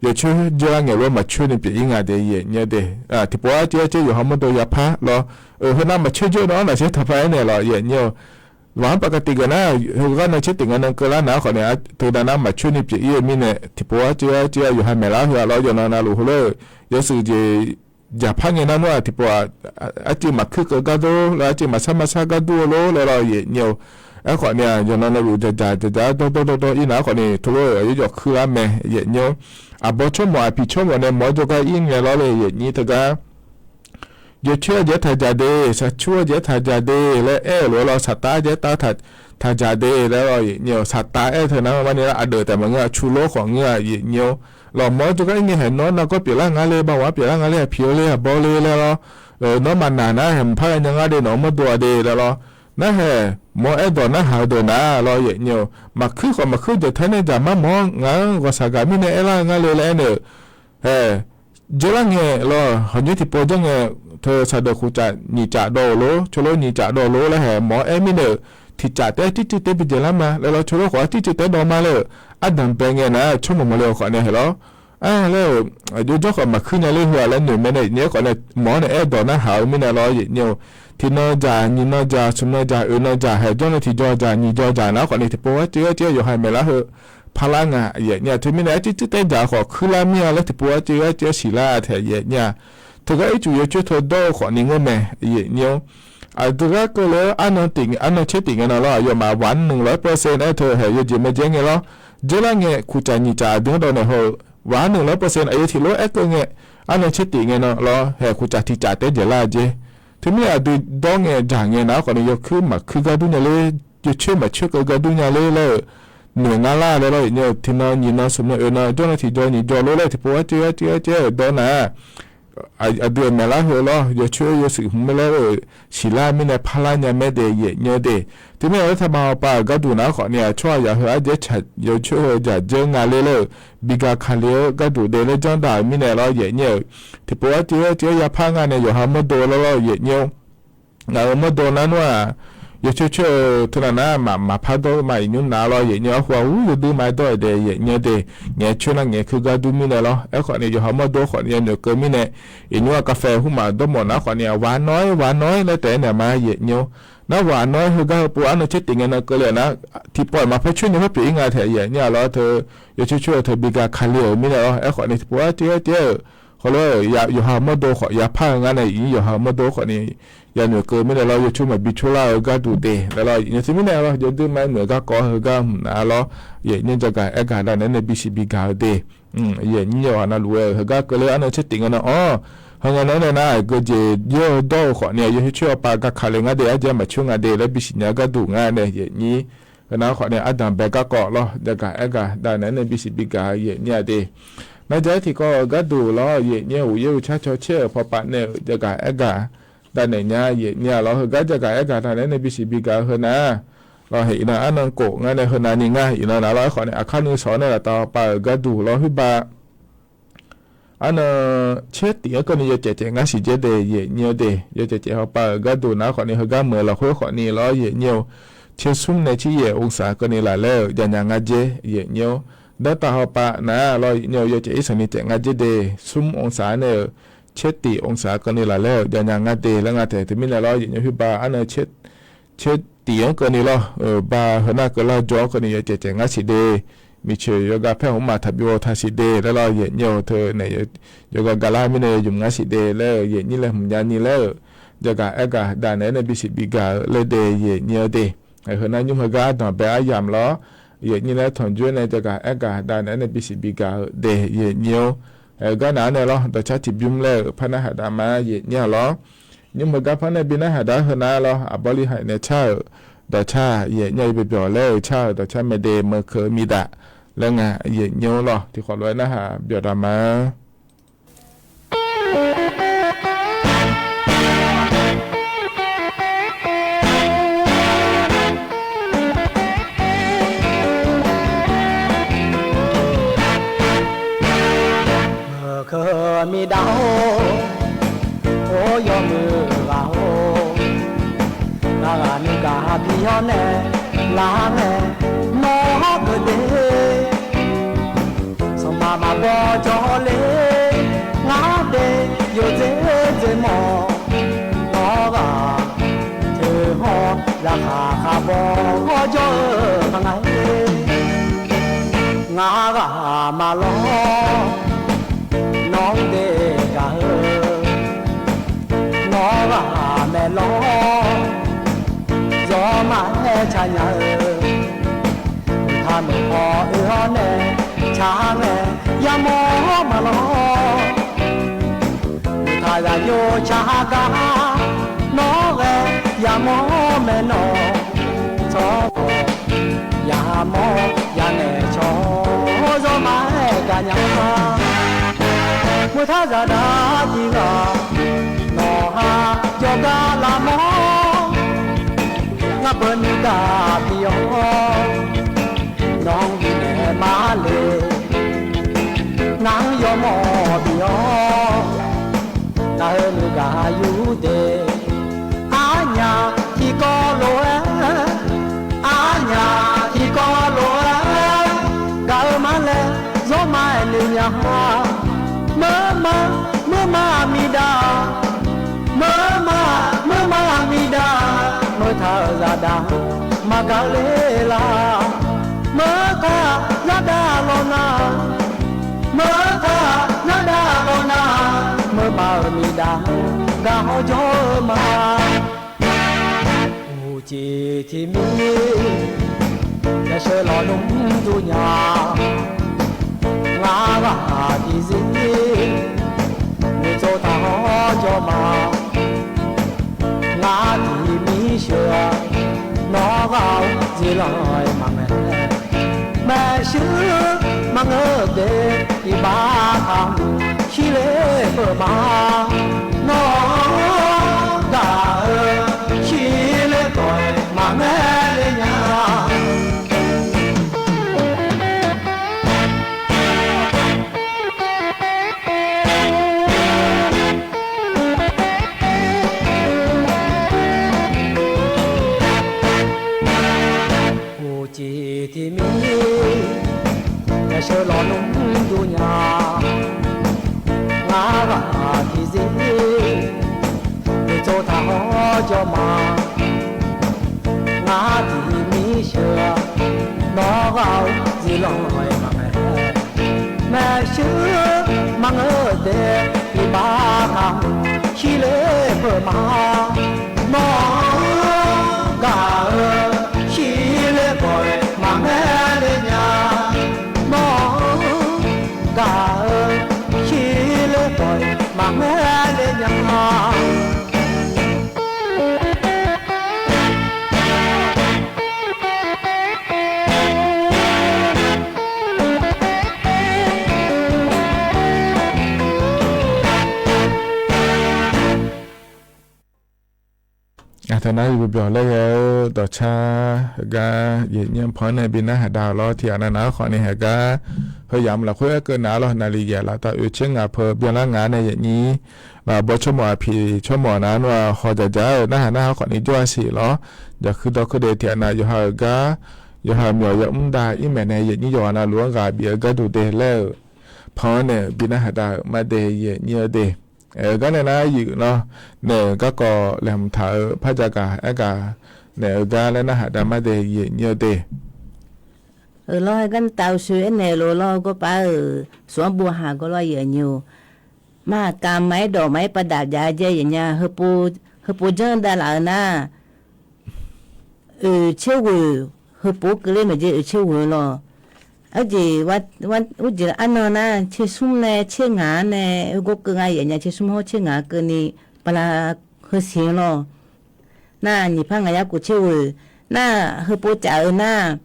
yawcoer dzeur-ar ngaeq lof-aer maqcoer ni pyeuf-ir nga de yaeqnyir de. Tiqpov-aer coer-aer coer yawqha mawrdo yapar lawr, heunar maqcoer dzeur-eu nar-anr lafcaer taqpar aernaeq lawr yaeqnyir-eu. หวานปกติ geuf nar, heugar nan caer tif ngae nan keuvlar nar khawf nae teudav nar maqcoer ni pyeuf-ir-eu mirnae, tiqpov-aer coer-aer coer-aer yawqha maeqlar heu-aq lawr, yawqnan navluf heulof-eu yawshuif jeq jaqpar ngae nar nmr-aq tiqpov-aq, arcuiv maqkuir keuv gar dur laer, arcuiv maqsar maqsar gar dur-eu lor laer lawr yaeqnyir-eu. Aerkhawf nae-aq yawqnan navluf dzaqdzaq dzaqdzaq dawrdawr dawrdawr-ir nar khawf ni teulof-eu aqyawf yawf kuir lar mae yaeqnyir-eu. Aqbawr tsawrmawf aqpiq tsawrmawf nae mawf-aer jawrgar ir ngae lawr le yaeqnyir teugar Yawcoer-eu jeq-aer taqdzaq de, saqcur-eu jeq-aer taqdzaq de laer aer-euq lof-aer lawr, saqtav-eu jeq-aer taqdzaq de laer lawr yaeqnyir-eu. Saqtav aer-eu teu nar marni lar aqdeuq taef maqngeur-a, cu lor khawf ngeur-a yaeqnyir-eu. Lawq mawf-aer jawrgar ir ngae haeq nawr nargawr pyeuflar nga le, bawar pyeuflar nga le, aqpiq-eu le, aqbawr le laer lawr. Nawr maqnaq nar haeq mqpar ghae nya ngar de, nawq-anr mawrdo-a de laer lawr. Nar haeq mawr-aer dawq narhaq-eu deuq nar lawr yaeqnyir-eu. Maqkuir khawf maqkuir, jaqtaer nae dzaq mar mawr-anr ngaq-anr ghawqshaq gaq mirnae aerlar-eu nga le laer aer nae-euq. Haeq, dzeurlar ngae lawr, hawq nyoer tiqpov janr ngae, teu saqdeuq khof caf nyiq caf dawv-euq lor, cawlor nyiq caf dawv-eu lor laer haeq mawr-aer aer mirnae-euq, tiq caf taef-aer tircuiv taef-aer bi dzaeqlar ma laer lawr, cawlor khawf-aer tircuiv taef-aer dawv ma laer-euq, ardanq bae ngae nar tsawrmawq mawq le-awq khawf nae haeq lawr. Aer laer-euq, aqjox jawr khawf maqkuir nya ler heu-aq laer noeq mae nae yaeqnyir-aer khawf nae mawr-awr nae aer dawq narhaq-eu mirnae lawr yaeqnyir-eu. Tiqnan dzaq, nyiqnan dzaq, smqnan dzaq, oeqnan dzaq, haeq jawr nae tiqjawr dzaq, nyiqjawr dzaq nar khawf ni tiqpov-aer coer-aer coer-aer yawqha maeqlar heu parlar nga yaeqnyir-a. Teumirnae aer tircuiv taef-aer dzaq khawf kuirlar mir-a laer tiqpov-aer coer-aer coer-aer siqlar taef yaeqnyir-a. Teugar ircuf yawcoer teu dawr-eu khawf ni ngeur mae yaeqnyir-anr. Aqdui gar keuvle-awr arnan caer tif ngae nan lawr, aqyawfmaf หวานหนึ่งร้อยเปอร์เซ็นต์ aer teu haeq yawjeq maeqjaev ngae lawr. Dzeurlar ngae khof caf nyiq caf aqdui-anr dawv naeq haw-eu, หวานหนึ่งร้อยเปอร์เซ็นต์ aqyawf tiq lof-aer aer keuv ngae, arnan caer tif ngae nan lawr haeq khof caf tiq caf taef-aer dzaeqlar-eu jeq. Teumirnae aqdui dawr ngae dzaq ngae nar khawf ni yawkuir maqkuir gar dur nya ler, yawcoer maqcoer keuv gar dur nya ler laer-euq noeq nga lar laer lawr yaeqnyir-eu. Tiqnan nyiqnan smqnan oeqnan jawr nae tiqjawr nyiqjawr lor laer tiqpov-aer coer-aer coer-aer coer-aer dawr nar-aq, aqdui-euq maeqlar heu lawr, yawcoer yawshuif hmq-aer laer-euq siqlar mirnae parlar nya mae de, yaef nyir-eu de. Teumirnae aertaq ma hawpaq-euq gharduq nar khawfni-aq, tsawrhaq yaq heu arjaer tsaq yawcoer heu dzaq dzeur nga le laer-euq bi ga kali-eu gharduq de laer janrdaq-euq mirnae lawr, yaef nyir-euq. Tiqpov artiv artiv-aer yapar nga nae yawqha mawrdo lawr lawr, yaef nyir-eu. Ngaq-euq mawrdo nar nmr-aq, yawcoer coer-eu teunav nar maqpar dawr ma iqnymr nav lawr, yaef nyir-eu. Arhu arhu yawdui ma-aer dawr-euq de, yaef nyir-eu de. Ngaeq coer nar ngaeq keugar dur mirnae lawr. Aerkhawfni yawqha mawrdo khawfni yanoeq keuv mirnae, iqnymr-aq kafeq hmq maf dawrmawf nar khawfni-aq, waq nawr-aer waq nawr-aer laer taef-aer naeq ma, yaef nyir-eu. Nar waq nawr-aer heugar heupov arnan tser tif ngae nan keuvle-euq nar, tiqpawf-iq maqpar coer ni khoer pyeuf-ir nga taef, yaef nyir-a lawr. Teu yawcoer coer-eu teu bi ga kali-euq mirnae lawr. Aerkhawfni tiqpov artiv artiv-aer-euq hawlof-aer-euq yawqha mawrdo khawf yapar-eu ngar nae, iqnyir yawqha mawrdo khawfni yanoeq keuv mirnae lawr, yawcoer maqbi coer lar-eu gharduq de laer lawr, yaef nyir-eu. Teumirnae lawr, yawdui ma-aer muiq-eu garkawv heugar hmq nav lawr, yaef nyir-eu. Jaqgaq aergaq danaeq-aer nae bisiq bi gaq-eu de. Yaef nyir-eu, aqna luf ghae-euq heugar keuvle arnan tser tif ngae nan-awr, heu ngae nan-aer nae nar aqgeu jeq yawr-eu dawr-eu khawfni-aq, yawcoer coer hawpaq ga kale ngar de, arjaer maqcoer nga de laer bisiq nya-eu gharduq ngar nae, yaef nyir. Heunav khawfni ardanq bae garkawv lawr, jaqgaq aergaq danaeq-aer nae bisiq bi gaq-eu, yaef nyir-a de. Nar jaq-aer tiqkawv-euq gharduq lawr, yaef nyir-eu. Uqyaer uqcar caw caer-euq pawpav nae-euq jaqgaq aergaq danaeq nya, yaef nyir-a lawr. Heugar jaqgaq aergaq danaeq-aer nae bisiq bi gaq-eu heunav lawr, heq iqnan arnan kof ngar nae heunav ni ngar iqnan nav lawr. Aerkhawfni aqkar nuisawq nae laftav hawpaq-euq gharduq lawr, huiqba arnan tser tif-anr keuvni yawcaef caef ngar siq dzaer de, yaef nyir-eu de. Yawcaef caef hawpaq-euq gharduq nar khawfni heugar meuq-eu lafkhoer khawfni lawr, yaef nyir-eu. Tser smr nae tser yaef องศา keuvni laflaer-euq jaqnya ngar dzaer, yaef nyir-eu. Dartav hawpaq nar lawr, yaef nyir-eu. Yawcaef irsanq ni caef ngar dzaer de, smr องศา nae-euq tser tif องศา keuvni laflaer-euq jaqnya ngar de laer nga taef. Teumirnae lawr, yaef nyir-eu. Huiqba arnan tser tif-anr keuvni lawr, ba heunar keuvlar jawr-anr keuvni yawcaef caef ngar siq de. Miqcoeq yawqghaq paer hmq maf taqbi ghaw taq siq de laer lawr, yaef nyir-eu. Teu naeq yawqghaq gaqlar mirnae yawymq ngar siq de laer-euq, yaef nyir laer hmq nya ni laer-euq. Jaqgaq aergaq danaeq-aer nae bisiq bi gaq-eu laer de, yaef nyir-eu de. Heunar nymr heugar ardanq bae aryamq lawr, yaef nyir laer tanqjoer nae jaqgaq aergaq danaeq-aer nae bisiq bi gaq-eu de, yaef nyir-eu. Heugar nav-anr nae lawr, dawqcar tiqbymr laer-euq par narhaq dav ma, yaef nyir-a lawr. Nymr heugar par nae bi narhaq dav-aer heunar lawr, aqbawrli haiq nae car-euq dawqcar, yaef nyir-a. Yabyawq byawq laer-euq car-euq dawqcar mae de, meuq keuq-eu miqdaf laer nga, yaef nyir-eu lawr. Tiqkhawf lof-aer narhaq byawq dav ma. Meuq keuq miqdaf-or, or yawmuiq ghaq-or, ngar ghaq nuigaq bi-awr nae lar ngae, nawr hawr keuv de. Sanqpaq maqbaw jawr le, ngar de yawdzer dzer mawf, nawr ghaq teu hawr zaqkhaq khaq baw hawr jawr-eu paq nga-ir. Ngar ghaq maqlawr, nawr-anr de gaq-eu, nawr ghaq maeqlawr, zawr maqaer ca nya-eu, uqtaq maeqpaw oe-awr nae, car ngae yamawr maqlawr. Uqtaq zaqyo car gar, nawr ghae yamawr maeqnawq, tsawrhaq yamawr yanaeq cawq, zawr maqaer gaq nya. Meuq tar zaqdaq tiq ghaq, nawq ha jawrgar lavmawr, ngar beuq nuigaq bi-awr, nawq-anr bifnaeq ma le. Ngar-anr yawmawr bi-awr, ngar-eu nuigaq yur de. Arnyaf tiqkawv lof-aer, arnyaf tiqkawv lof-aer, gaq-eu ma laer zawr maqaer noeq nya-a. Meurma, meurma miqdaq, meurma, meurma miqdaq, meuq tar-euq zaqdaq maqgaq ler lar. Meuq tar zaqdaq lawq nar, meuq tar zaqdaq lawq nar, meurma-euq miqdaq gaq hawr jawr-eu ma. Uqcif tiq mir, yasheu lawq nmr dur nya, ngar ghaq tiqzir, nuitsov taq hawr jawr ma. Ngar tiq mir sheuq-a, nawr ghaq-eu ziflanq-aer maqmaeq, maeqshi maqngeur de, iqbax taq hmq Shirler peuq ma, nawr gaq-eu shirler peuq maqngeur le nya. Uqcif tiqmir, yasheu lawnmr dur nya. Ngar ghaq tiqzir, noeqtsov taq hawr jawr ma. Ngar tiqmir sheu, nawr ghaq-eu ziflanq-aer maqmaeq. Maeqshi maqngeur dae, iqbax kaq shirler peuq ma. Nawr gaq-eu shirler peuq maqngeur le nya. Nawr gaq-eu shirler peuq maqngeur le nya. Aqteu nar yawqbyawq laer ghae-eu dawqcar heugar yaeqnyir-anr pan-anr nae bi narhaq dav-eu lawr. Tiqghaq nav nav-anr khawfni heugar, heu yamq lafkhoer aerkeuv nav-a lawr. Naqliq yaeq laftav oeq tser ngaq peu byanlar ngaq nae yaeqnyir laf bawr tsawrmawf aqpiq tsawrmawf nav-anr nmr-a haw dzaqdzaq-eu narhaq narhaq khawfni jawr-a siq lawr. Jaqkuir dawrkuir dae tiqghaq nav yawqha-euq gar, yawqha-euq myawq yamr dav ir maeqnaeq yaeqnyir yawqghaq navluf-anr ghaq bif-eu gharduq dae laer-euq pan-anr nae bi narhaq dav-euq mardae yaeqnyir-eu de. Aer-eu gar nae nar yuif lawr, naeq-euq garkawv laeqhmq taq-eu par jagaq aergaq, naeq-euq gar laer narhaq dav mardae yaeqnyir-eu de. Euq lawr, heugar nae taf-eu shoe aernaeq lof lawr, gawrpav-euq sof-anr bov haq gawr lawr yaeqnyir-or. Maqkaq maqaer dawq maqaer pavdaf jav-a jae yaeqnya, heupov janr dav laf-eu nar, oeq tser ghoeq, heupov keuvler maeq jeq oeq tser ghoeq-eu lawr. Arjeq, arjeq arnan nar tser smr nae tser ngaq-anr nae oe gawr keuv nga yaeqnya, tser smr hawr tser ngaq keuvni bala heusiq-eu lawr. Nar nyiq par ngaq yar kov tser ghoeq, nar heupov caf-eu nar,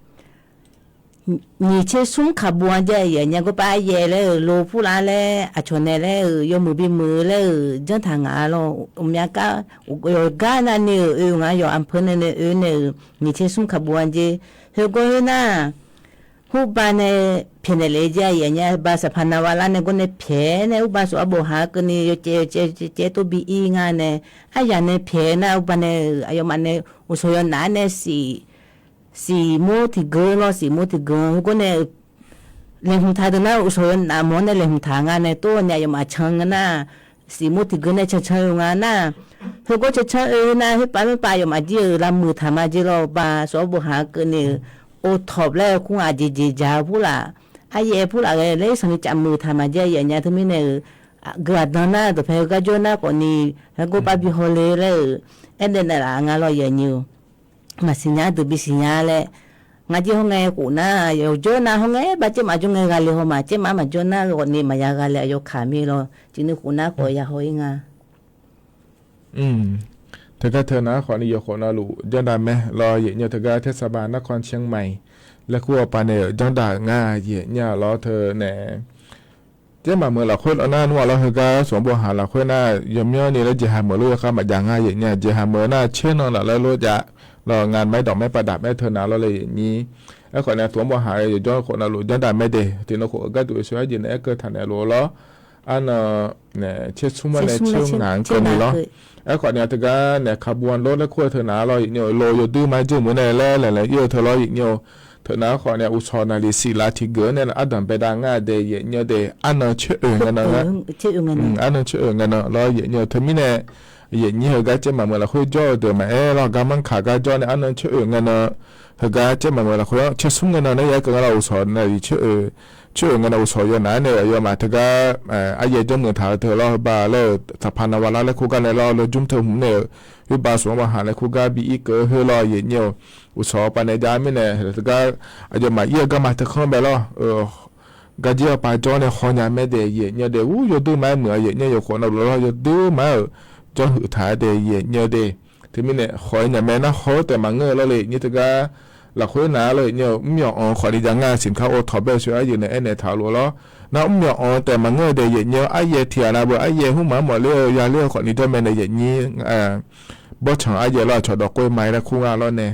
nyiq tser smr kaqbov-a jae yaeqnya, gawrpav aryaev laer-euq lo purlav laer aqcawq nae laer-euq yawmuiq bimuiq-eu laer-euq janr taq ngaq-a lawr. Uqmya gar, yawqgar navni-euq oe nga yawq anpeu nae nae oe nae-euq nyiq tser smr kaqbov-a jeq. Heugawr khoer nar, hurba nae pyaeqnaeq lef-eu jae yaeqnya, ba saqpaq navvalar nae gawr nae pyaeq nae hurba sof-anr bov haq keuvni yawcaev yawcaev caev tov bi ir nga nae, aryaq nae pyaeq nar hurba nae-euq aqyawfmaf nae uqshawq yawnaf-aer nae siq siqmor tiqgeu lawr, siqmor tiqgeu heugawr nae laeqhmq taq deuq nar uqshawq yawnaf mawr nae laeqhmq taq nga nae tov-awr nae aqyawfmaf can nga nar, siqmor tiqgeu nae cancan oe nga nar, heugawr cancan oe nar khoerpav mirpav aqyawfmaf jir-euq lavmuiq taq ma jeq lawr, ba sawr bov haq keuvni-euq โอท็อป laer-eu kur aqjeq jeq dzaq-eu purlaf, aryaev purlaf ghae laer sanqni caf muiq taq ma jeq yaeqnya teumirnae-euq geu aqdan nar dawqpae heugar jawr nar khawfni, haergawr pav bi hawle laer-euq aernaeq naeqlaf nga lawr yaeqnya-or. Maqsiq nya deuq bisiq nya laer, ngar jir hawr ngae khof nar yawqjawr nar hawr ngae ba caermaf jawr ngae ghale haw ma, caermaf maqjawr nar khawfni maqya ghale aqyawf kaq mir lawr, ciqnuiv khof nar khawf ya haw-ir nga. Teugar teu nar khawfni yawkhof navluf janrdav mae lawr yaeqnya, teugar เทศบาลนครเชียงใหม่ laer kur-awr pav nae-euq janrdav-euq nga yaeqnya lawr teu nae. Jaermaf meuq lafkhoer lawr nar nmr-a lawr, heugar sanqbof haq lafkhoer nar yawmyanrni laer jeqhaq meuq lof yawkhav maqjav nga yaeqnya, jeqhaq meuq nar tser nan laf laer lof jav lawr, ngaq maqaer dawq maqaer pavdaf maqaer teu nav lawr le yaeqnyir. Aerkhawf nae sanqbof haq-eu yawqjawr khof navluf janrdav mae de, tiqnan khof-eu gharduq yawshawr-aer jeq nae aerkeuv taq naeq lof-eu lawr. Arnan nae tser smr-aer nae tser ngaq-anr keuvni lawr. Aerkhawf nae teugar nae kaqbov-anr lawr laer kur-eu teu nav lawr yaeqnya-or, lof yawduir maqaer jawr meuq nae laer laeqlaeq ir-eu teu lawr yaeqnya-or. Teu nav-anr khawf nae uqshawq naqliq siqlav tiqgeuf-anr nae ardanq baedav ngar de yaeqnya de, arnan tser oeq ngae nan, arnan tser oeq ngae nan lawr yaeqnya-or. Teumirnae yaeqnyir heugar caermaf meuq lafkhoer jawr-eu deuq maqaer lawr, garmanr kaq gar jawr nae arnan tser oeq ngae nan, heugar caermaf meuq lafkhoer-anr tser smr ngae nan nar ya keuv nga lawr, uqshawq naqliq tser oeq ngae nan uqshawq yawnaf-aer nae aqyawfmaf teugar aryaev janrmuiq taq-eu teu lawr, heuba laer-euq saqpaq navvalar laer kur gar nae lawr, lawjmr teu hmq nae-euq oerba sanqbof haq laer kur gar bi ir keuv-eu khoer lawr yaeqnya-or. Uqshawq pav nae jav mirnae teugar aqyawfmaf ir-eu garma teu khanr bae lawr. Garjir-awr pav jawr nae haw nya mae de yaeqnya de, ur yawduir maqaer muiq-a yaeqnya, yawkhof navluf lawr yawduir maqaer-euq janrhuiq taq-aer de yaeqnya de. Teumirnae haw-aer nya mae nar haw-aer taef maqngeur-eu lawr le yaeqnya teugar lafkhoer nar lor, yaeqnyir-eu mr myawq anq-eu khawfni jav ngar siqkar ov tawq bae-eu soe aryaeq nae aernaeq taq-eu lof-aer lor. Nar mr myawq anq taef maqngeur-eu daef yaeqnyir-eu aryaev tiq ghaq nav beu aryaev hmr maq-anr mawf ler-eu ya ler-eu khawfni jawr mae nae yaeqnyir bawrtsanq aryaev lor aqcawq dawq khoer ma-aer laer kur nga lor nae.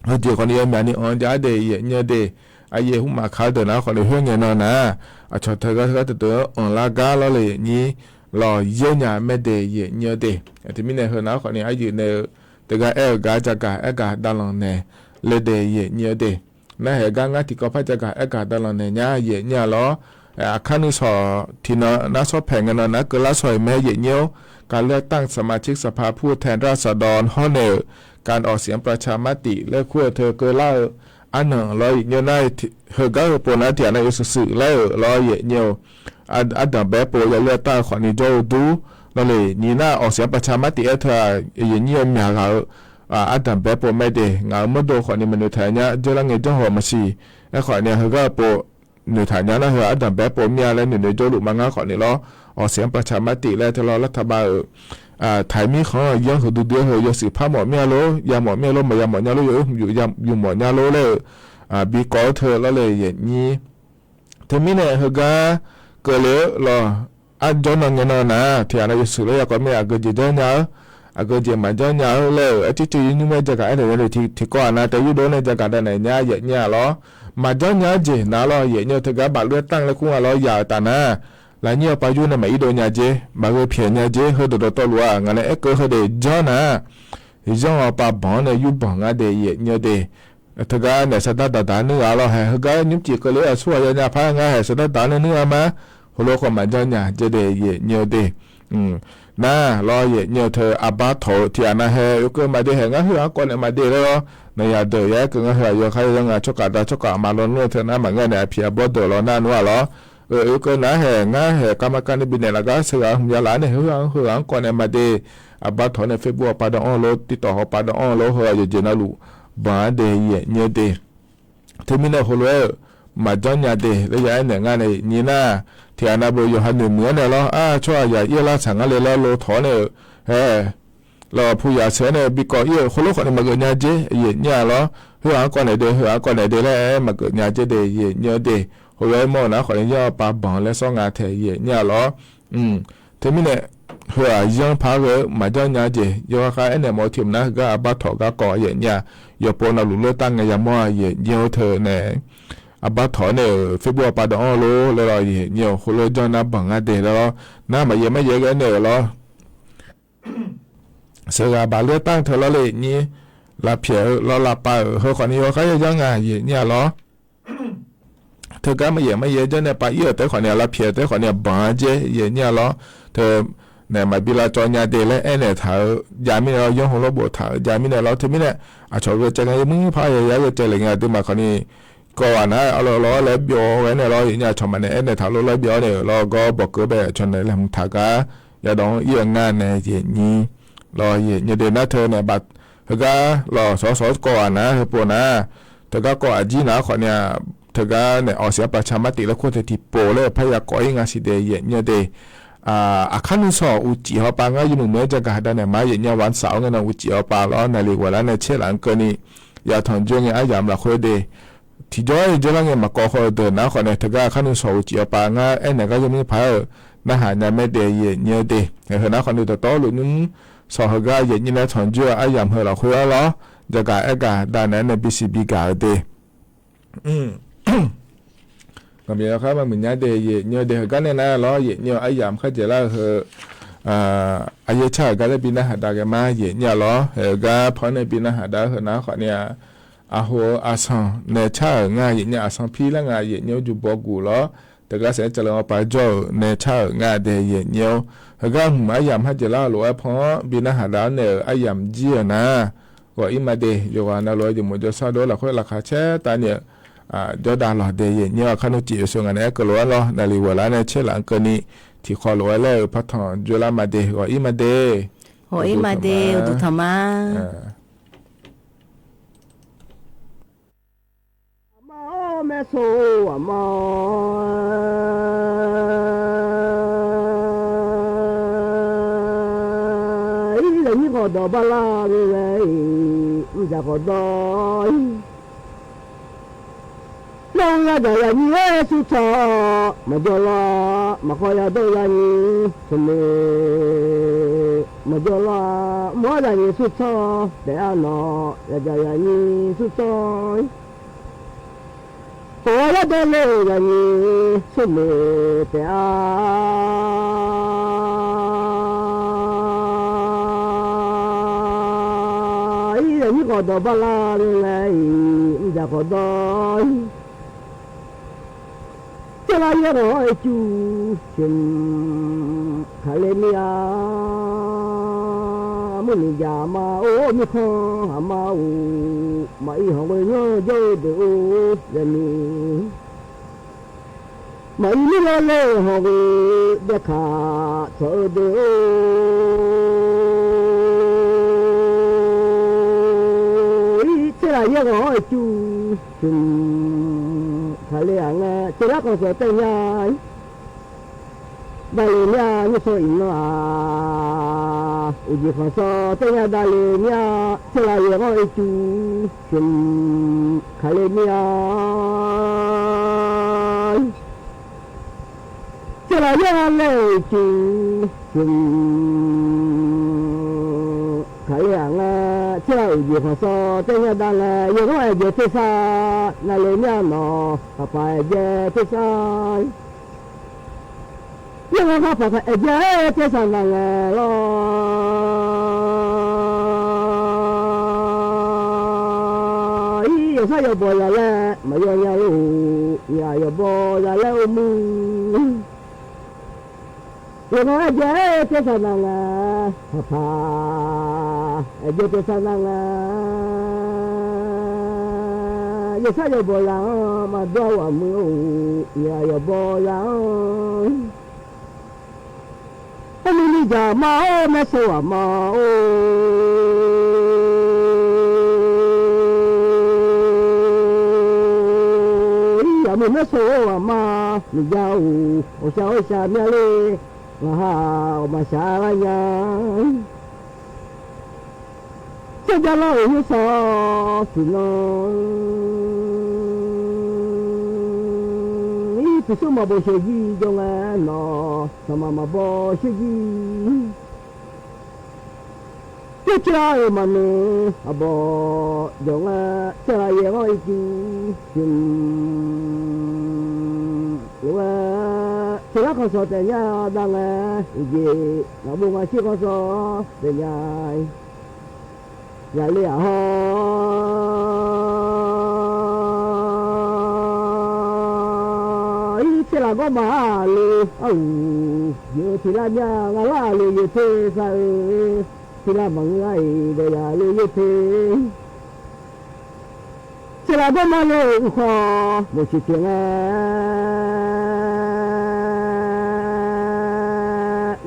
Heujeq khawfni yawmyaq ni anq-eu jav-aer daef yaeqnyir-eu daef, aryaev hmr maq kar-eu deuq nar khawfni khoerngae nan nar, aqcawq teugar teugar teu deuq-anr anqlar gar lor le yaeqnyir lawq yaer nya mae daef yaeqnyir-eu daef. Teumirnae heu nar khawfni aryaeq nae-eu teugar aer-eu gar jagaq aer gaq davlanq naeq le daef yaeqnyir-eu daef. Nar haeq gar ngar tiqkawv par jagaq aer gaq davlanq naeq nya yaeqnyir-a lor. Aqkar nuisawq tiqnan nar sawr paeq ngae nan nar keuvlar shawq-iq mae yaeqnyir-or, การเลือกตั้งสมาชิกสภาผู้แทนราษฎร hawr nae-euq การออกเสียงประชามติ laer kur-eu teu keuvlar-eu arnan lor yaeqnyir nar, heugar heupov nar tiq ghaq nav yawshuif shuif laer-euq lor yaeqnyir-eu ardanq bae pov ya ler-a taq-eu khawfni jawr-eu dur lor le. Nyiq nar ออกเสียงประชามติ aer teu-aq yaeqnyir-eu myaq ghaq-eu ardanq bae pov mae daef. Ngaq-euq mawrdo khawfni maqnoeq taq nya, dzeurlar ngae janr hawq maqsiq. Aerkhawf ni heugar-eu pov noeqtaq nya nar heu ardanq bae pov mir-a laer noeqnoeq jawrluf ma ngar khawfni lor. ออกเสียงประชามติ laer teu lor รัฐบาล-euq taqmir khanq-anr yanr huiqdui dui-aer heu yawshuif par mawf mir-a lor, ya mawf mir-a lor, maqya mawf nya lor, yawoer hmq yuf mawf nya lor laer-euq bikawv-aer teu lor le yaeqnyir. Teumirnae heugar keuvle-eu lawq, arjawr nan ngae nan nar tiq ghaq nav yawshuif laer ya kawv mir-a, aqgeu jeq janr nya-eu, aqgeu jeq maqjanr nya-eu laer-euq aer tsuir tsuir yur nymr-aer jagaq aer daef-a le. Tiqkawv-aq nav taef yurdov nae jagaq davnaeq nya yaeqnyir-a lor. Maqjanr nya-eu jeq nar lor yaeqnyir-eu teugar บัตรเลือกตั้ง laer kur nga lor yaq-euq taf nar, lafnyir-eu pav yur nae maq irdov nya jer, maqgheu pyaeq nya jer, heudawq dawqtawvluf-aq ngaq nae aerkeuv heudeuq janr nar, zanr-awr pav banq-anr nae yur banq ngar daef yaeqnyir-eu daef. Teugar naeq saqdar daqdaq nuir ghaq lor haeq heugar nymrcif keuvle-eu aqsur ghaq ya nya par ngar haeq saqdar daq-anr nae nuir-a ma. Heulof khawf maqjanr nya jer daef yaeqnyir-eu daef. Nar lor yaeqnyir-eu teu aqbar tawq-eu tiq ghaq nav haeq oekeuv maqde haeq ngar heughaq-anr kawv naeq maqde laer lor. Naqyaq deuq ya aerkeuv ngar heughaq yawkhav yawzanr nga tsawrkaf da tsawrkaf ma lawnmr-eu teu nar maqngeur nae aqpiq arbawr deuq lawr nar nmr-a lor. Oekeuv nar haeq ngar haeq kavmaqkav ni bifnaeq laf gar sheughaq hmq ya laf-anr nae heughaq-anr heughaq-anr kawv naeq maqde. Aqbar tawq-awr nae Facebook hawpav dawv-anr lor, TikTok hawpav dawv-anr lor, heughaq yawqjeq navluf banq-anr daef yaeqnyir-eu daef. Teumirnae heulof-aer-euq maqjanr nya daef laer ya aernaeq ngar nae yaeqnyir nar, tiq ghaq nav beu yawqha noeqmuiq-anr nae lor, ar tsawrhaq yaq ir-eu lar tsaq ngar le laer lo tawq-awr nae-euq haeq lawq pu yaq sheuq-awr nae bikawv ir-euq heulof khawfni maqgeuf nya jer yaeqnyir-a lor. Heughaq-anr kawv naeq de, heughaq-anr kawv naeq de laer aer maqgeuf nya jer daef yaeqnyir-eu daef. Heulof-aer mawr-eu nar khawfni yanr-eu pav banq laer sawr nga taeq yaeqnyir-a lor. Teumirnae heu-aq yanr par ghae-eu maqjanr nya jeq yawkhav khav aernaeq mawf-eu tiq mq nar heugar aqbar tawq garkawv yaeqnyir-a. Yawqpov navluf lor tar ngae yamawr-a yaeqnyir-eu teu nae aqbar tawq-awr nae-euq Facebook hawpav dawv-anr lor laer lor yaeqnyir-eu heulof janr nar banq ngar daef laer lor. Nar maqyaef maqyaef ghae nae-euq lor. Sheuqghaq baqler tanr teu lawr le nyir, lafpyaeq-eu lawr lavpav-euq heu khawfni yawkhav yaeqnyir nga yaeqnyir-a lor. Teugar maqyaef maqyaef janr nae pav ir-euq taef khawfni-a lavpyaeq-eu taef khawfni-a banq-a jer yaeqnyir-a lor. Teu nae maqbi lavcawv nya de laer aernaeq taq-eu jav mirnae lor, yanr hawlawr boftaq-eu jav mirnae lor. Teumirnae aqcawq gheuvcaev ngae yawmuir par yaya gheuvcaev le ngae aqduimaf khawfni kawv-aq nar-aq lawr lawr laer byov-aer nae lor yaeqnyir aqcawq maqnaeq aernaeq taq lor laer byov-awr nae lawr gawr bawqkeuv bae aqcawq nae laeqhmq taq gar yadawq-anr ir-eu ngar nae yaeqnyir lawr yaeqnyir de nar teu nae heugar lawq shawr shawr kawv-aq nar heupov nar teugar kawv aqjir nar khawfni-a teugar nae ออกเสียงประชามติ laer kur teu tiqpov laer-euq parya kawv ir nga siq de yaeqnyir de. Aqkar nuisawq uqcif hawpav ngar yawmuiq muiq-aer jagaq hadav naeq ma yaeqnyir-a วันเสาร์-awr ngae nan uqcif hawpav lawr naqliq ghoeqlar nae tser laf-anr keuvni yataq jawr ngae aryamq lafkhoer de tiqjawr-aer jawrlar ngae maqkawv haw-eu deuq nar khawfni teugar aqkar nuisawq uqcif hawpav ngar aernaeq gar yawmuir paq-aer-euq narhaq nya mae de yaeqnyir de. Heu nar khawfni dawqtawvluf nymr sawq heugar yaeqnyir nae tanqjoer-eu aryamq heu lafkhoer-anr lawr jagaq aer gaq dav naeq-aer nae bisiq bigaq-eu de. Ngaqbyav yawkhar maqmuiq nya de yaeqnyir de heugar nae nar lawr yaeqnyir-eu aryamq kharjaeq lar-eu heu aqyaer car-euq gar laer bi narhaq dav ghae ma yaeqnyir-a lawr. Heugar paw-anr nae bi narhaq dav-eu heu nar khawfni-a aqhof-eu aqsanq nae car-euq nga yaeqnyir aqsanq pir laer nga yaeqnyir-eu juqbawr guf lawr. Teugar saef-aer cavleuq-awr pav jawr-euq nae car-euq nga de yaeqnyir-or. Heugar hmq aryamq kharjaeq lar-eu lof-aer paw-anr bi narhaq dav-awr naeq-euq aryamq jir-euq nar ghawq ir ma de. Yawqghaq navluf-aer jeq mawf jawr sar dov lafkhoer laqkhaq caer tavni-euq jawrdav lawq de yaeqnyir-awr aqkar nuisawq uqcif yawshuif ngaq naeq-aer keuvlof-aer lawr naqliq ghoeqlar nae tser laf-anr keuvni tiqkhawv lof-aer laer-euq par tanqjoer lar ma de ghawq ir ma de. Ghawq ir ma de uqduq tanqma. Aqma-or, maeqsor aqma-or, ir zaqnyir khawf dawq bar lar ghae ghae-iq, mqdzaq khawf dawq-ir. Nawr-eu yadzaq yaqnyir-aer surtsanr-awq, maqjawr lar-a. Maqkhawf yadawr yaqnyir smrmuiq maqjawr lar-a. Mawr-ar yaqnyir surtsanr taef-a nawq, yadzaq yaqnyir surtsanr-ir. Khawf-awr yadawr ler-euq yaqnyir smrmuiq taef-a. Ir yaqnyir khawf dawq bar lar-eu ngae-iq, mrjaq khawf dawr-ir. Tserlav yaer ghawq-anr oe cuv, smq kaqler mir-a. Murniq jaq ma or mirkhanq aqma uq, maqir hanqghoe nyanr jawr-eu deuq or laer ni. Maqir mirlawr ler-euq hanqghoe daekaq tsawq-eu deuq or. Ir tserlav yaer ghawq-anr oe cuv, smq kaqler-aq ngae, tserlar khanqsaw taer nya-ir. Davle mir-a, nymrsaw iqnan-aq, uqjeq khanqsaw taer nya davle mir-a. Tserlav yaer ghawq-anr oe cuv, smq kaqler mir-a. Tserlav yaer ghawq-anr laer-euq cuv, smq kaqler-aq ngae, tserlav uqjeq khanqsaw taer nya davle, yaer ghawq-anr aerjaev tersar navle mir-a nawq, paqpaq aerjaev tersar. Yaer ghawq-anr paqpaq aerjaev tersar nav ngae lawr. Ir yawqsar yawbaw zaq laer maqyaw nya lor-eq, ngaq yawbaw zaq laer or muir. Yaer ghawq-anr aerjaev tersar nav ngae, paqpaq aerjaev tersar nav ngae, yawqsar yawbaw zaq-anr maqdawr-a ghaq muir-or, ngaq yawbaw zaq-anr. Or muir ni jaq ma or, maerseu ghaq ma or. Ir yaq muiq maerseu or ghaq ma, miqjav-or, ghawqshaq ghawqshaq myav ler, ngaq ha-aq ghawqmaqshaq lar nya. Tserjav lar-euq nymrsaw tiqnan, ir tiqsur maqbaw sheuqjir jawr ngae nawq, sanqpaq maqbaw sheuqjir. Tserjav-euq maqnoeq aqbawq jawq ngae, tserlav yaer ghawq-anr oe cuv, smq lof-aer tserlar khanqsaw taef nya dav ngae, uqjeq ngaqbov ngaqshir khanqsaw taef nya-ir. Yaqler-aq hawr-ir, tserlav gawrma-aq le, aruq, yawf-eu tiqlar myav ngaq lar-aq le, yaer tersar-eu, tiqlar maqngeur-a-iq, dawqyaq le yaer ter. Tserlav gawrma le-euq uikhawf mawq coeq coeq ngae,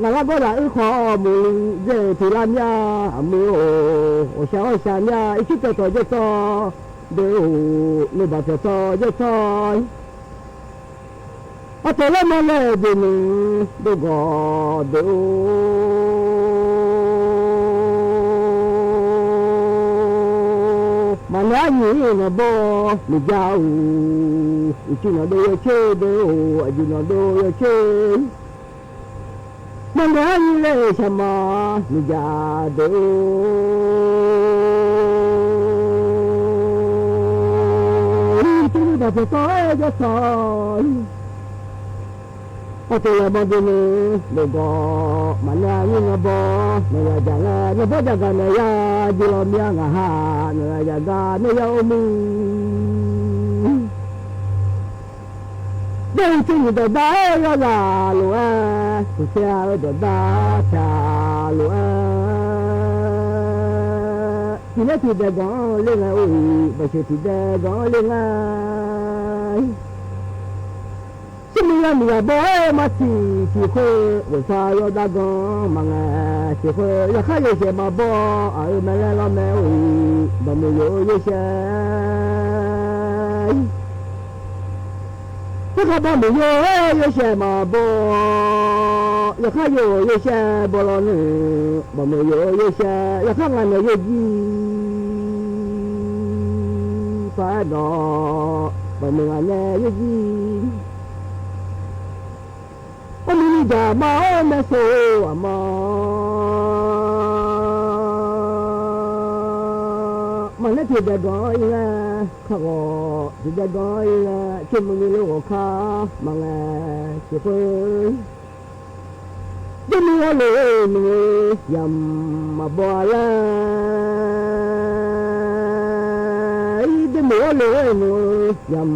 ngaq lar gawrzaq uikhawf mawq lu dzer-euq tiqlar myav, aqmuiq-or, ghawqshaq ghawqshaq myav, ircir pyaeq tawq jawr tawr deuq-or, nuibaq pyaeq tawq jawr tawr-ir. Artoeq laer ma laer-euq jeq nmr dov gawq deuq-or, maqnaeq arnyiq-ir-euq nanqbawr miqjav-or, uqcif nanqdov yawcoer deuq-or, aqjeq nanqdov yawcoer maqnaeq arnyiq laer-euq shaqma miqjav deuq-or, ircir nuibaq pyaeq tawq-aer jawr tawq-ir. Artoeq laer ma dov nmr dov gawq maqnaeq arnyiq nanqbawr nawq yaq jaq laer, nanqbawr jaq gaq naeq ya jeq lawq myav ngaq ha, nawq yaq jaq gaq naeq ya or muir. Daef-eu tser nyiq dawqdar-aer yawzaq lof-aer, uqtsaev-eu dawqdar taq lof-aer, tiq laer tiq daeq ganq-anr ler ngae or-iq, baqseuq tiq daeq ganq-anr ler ngae. Smrmuiq yamiq ghaq bawr-aer mar tiq tiq khoer, ghofsar yawdav ganq maqngae tiq khoer, yawkhar yawshaef maqbaw-awr, aq-eu mae laer lawr mae or-iq, baqmuiq yawf-eu yawshaef Tserkhaq bawmuiq yawr-aer yawshaef maqbaw, yawkhar yawf-eu yawshaef baw lawr nmr, baqmuiq yawf-eu yawshaef yawkhar ngaq naeq yawjir paq-aer dawq. baqmuiq ghaq nae yaerjir. Armur ni jaq ma-awr maersov-eu aqma, maqnaeq tiqdaeq ganq-anr ir ngae, kagawq tiqdaeq ganq-anr ir ngae, tsermuiq ni lof ghawqkar maqngae tiqpov. Dermuiq ghawrlof-eu muiq-eu yamq maqbaw-a laer, dermuiq ghawrlof-eu muiq-eu yamq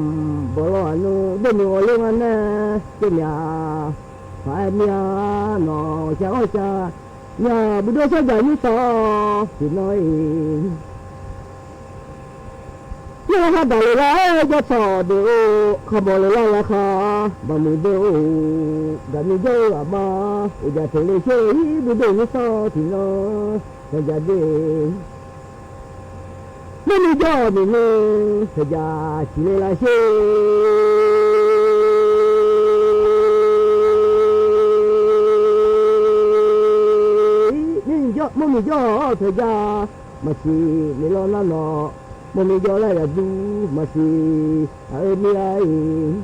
bawqlaw-aq nmr, dermuiq ghawrlof ngar nae tsermyaq paq-aer mir-a. Nawq cav ghawrcav myaq buqdov sarjaq nyir tawq tiqnan-iq, yawrhaq daqloq lar-aer jawr tawq deuq-or, khanqbawq loq lar laer khar baqmuiq deuq-or, gaqmi jawr-eu aqma, uqjaf teuq le sher-ir buqdov nyir tawq tiqnan, sanqjaq de. Mawrni jawr-awq noeqnmr, sanqjaq ciq le lar sher. Mawrni jawr-awq teujar maqsiq noeqlawr nar nawq, mawrni jawr laer zaqdur maqsiq aq-eu mir-a-iq.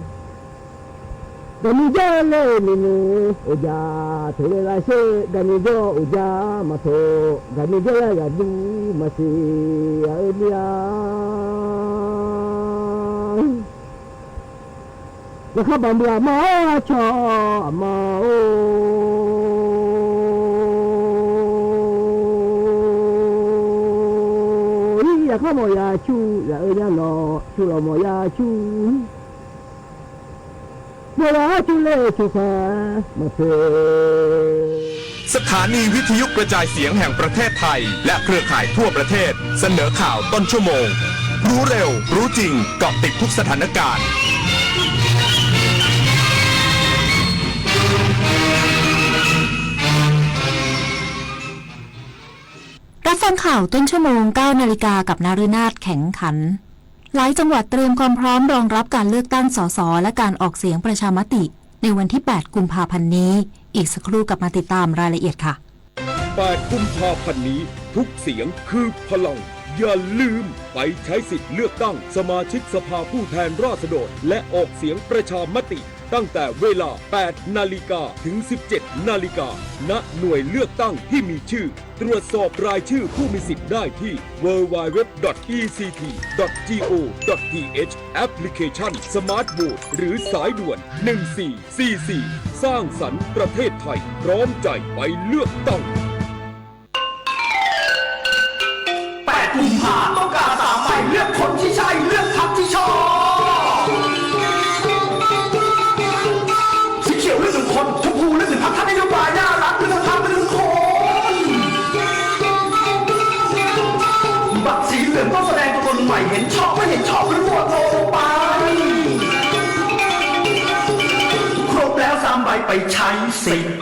Gaqmi jawr le-eu noeqnmr, uqjaf teuq le lar sher. Gaqmi jawr uqjaf maqtoq, gaqmi jawr laer zaqdur maqsiq aq-eu mir-a. Zaqkhav baqmuiq aqma-awr, aqcawq aqma-or, ir yaqkhar mawf ya cur zaq-eu nya nawq, cur lawq mawf ya cur. Mawf ya cur le-eu cur sar maqpoeq. สถานีวิทยุกระจายเสียงแห่งประเทศไทย และเครือข่ายทั่วประเทศ เสนอข่าวต้นชั่วโมง รู้เร็ว รู้จริง เกาะติดทุกสถานการณ์ รับฟังข่าวต้นชั่วโมง เก้านาฬิกา กับนฤนาถ แข็งขัน หลายจังหวัดเตรียมความพร้อมรองรับการเลือกตั้ง สส และการออกเสียงประชามติ ในวันที่ แปด กุมภาพันธ์นี้ อีกสักครู่กลับมาติดตามรายละเอียดค่ะ แปด กุมภาพันธ์นี้ ทุกเสียงคือพลัง อย่าลืม ไปใช้สิทธิ์เลือกตั้งสมาชิกสภาผู้แทนราษฎร และออกเสียงประชามติ ตั้งแต่เวลา แปด นาฬิกา ถึง สิบเจ็ด นาฬิกา ณ หน่วยเลือกตั้งที่มีชื่อ ตรวจสอบรายชื่อผู้มีสิทธิ์ได้ที่ ดับเบิลยู ดับเบิลยู ดับเบิลยู ดอท อี ซี ที ดอท จี โอ ดอท ที เอช แอปพลิเคชัน สมาร์ทโหวต หรือสายด่วน หนึ่งสี่สี่สี่ สร้างสรรค์ประเทศไทย พร้อมใจไปเลือกตั้ง แปด กุมภา ต้องการ สาม ใบ เลือกคนที่ใช่ เลือกพรรคที่ชอบ สีเขียวเลือกหนึ่งคน ชมพูเลือกหนึ่งพรรค ถ้านโยบายน่ารัก เลือกสักพรรคหนึ่งคน บัตรสีเหลืองต้องแสดงตัวตนใหม่ เห็นชอบไม่เห็นชอบหรือโหวตโนไป ครบแล้ว สาม ใบ ไปใช้สิทธิ์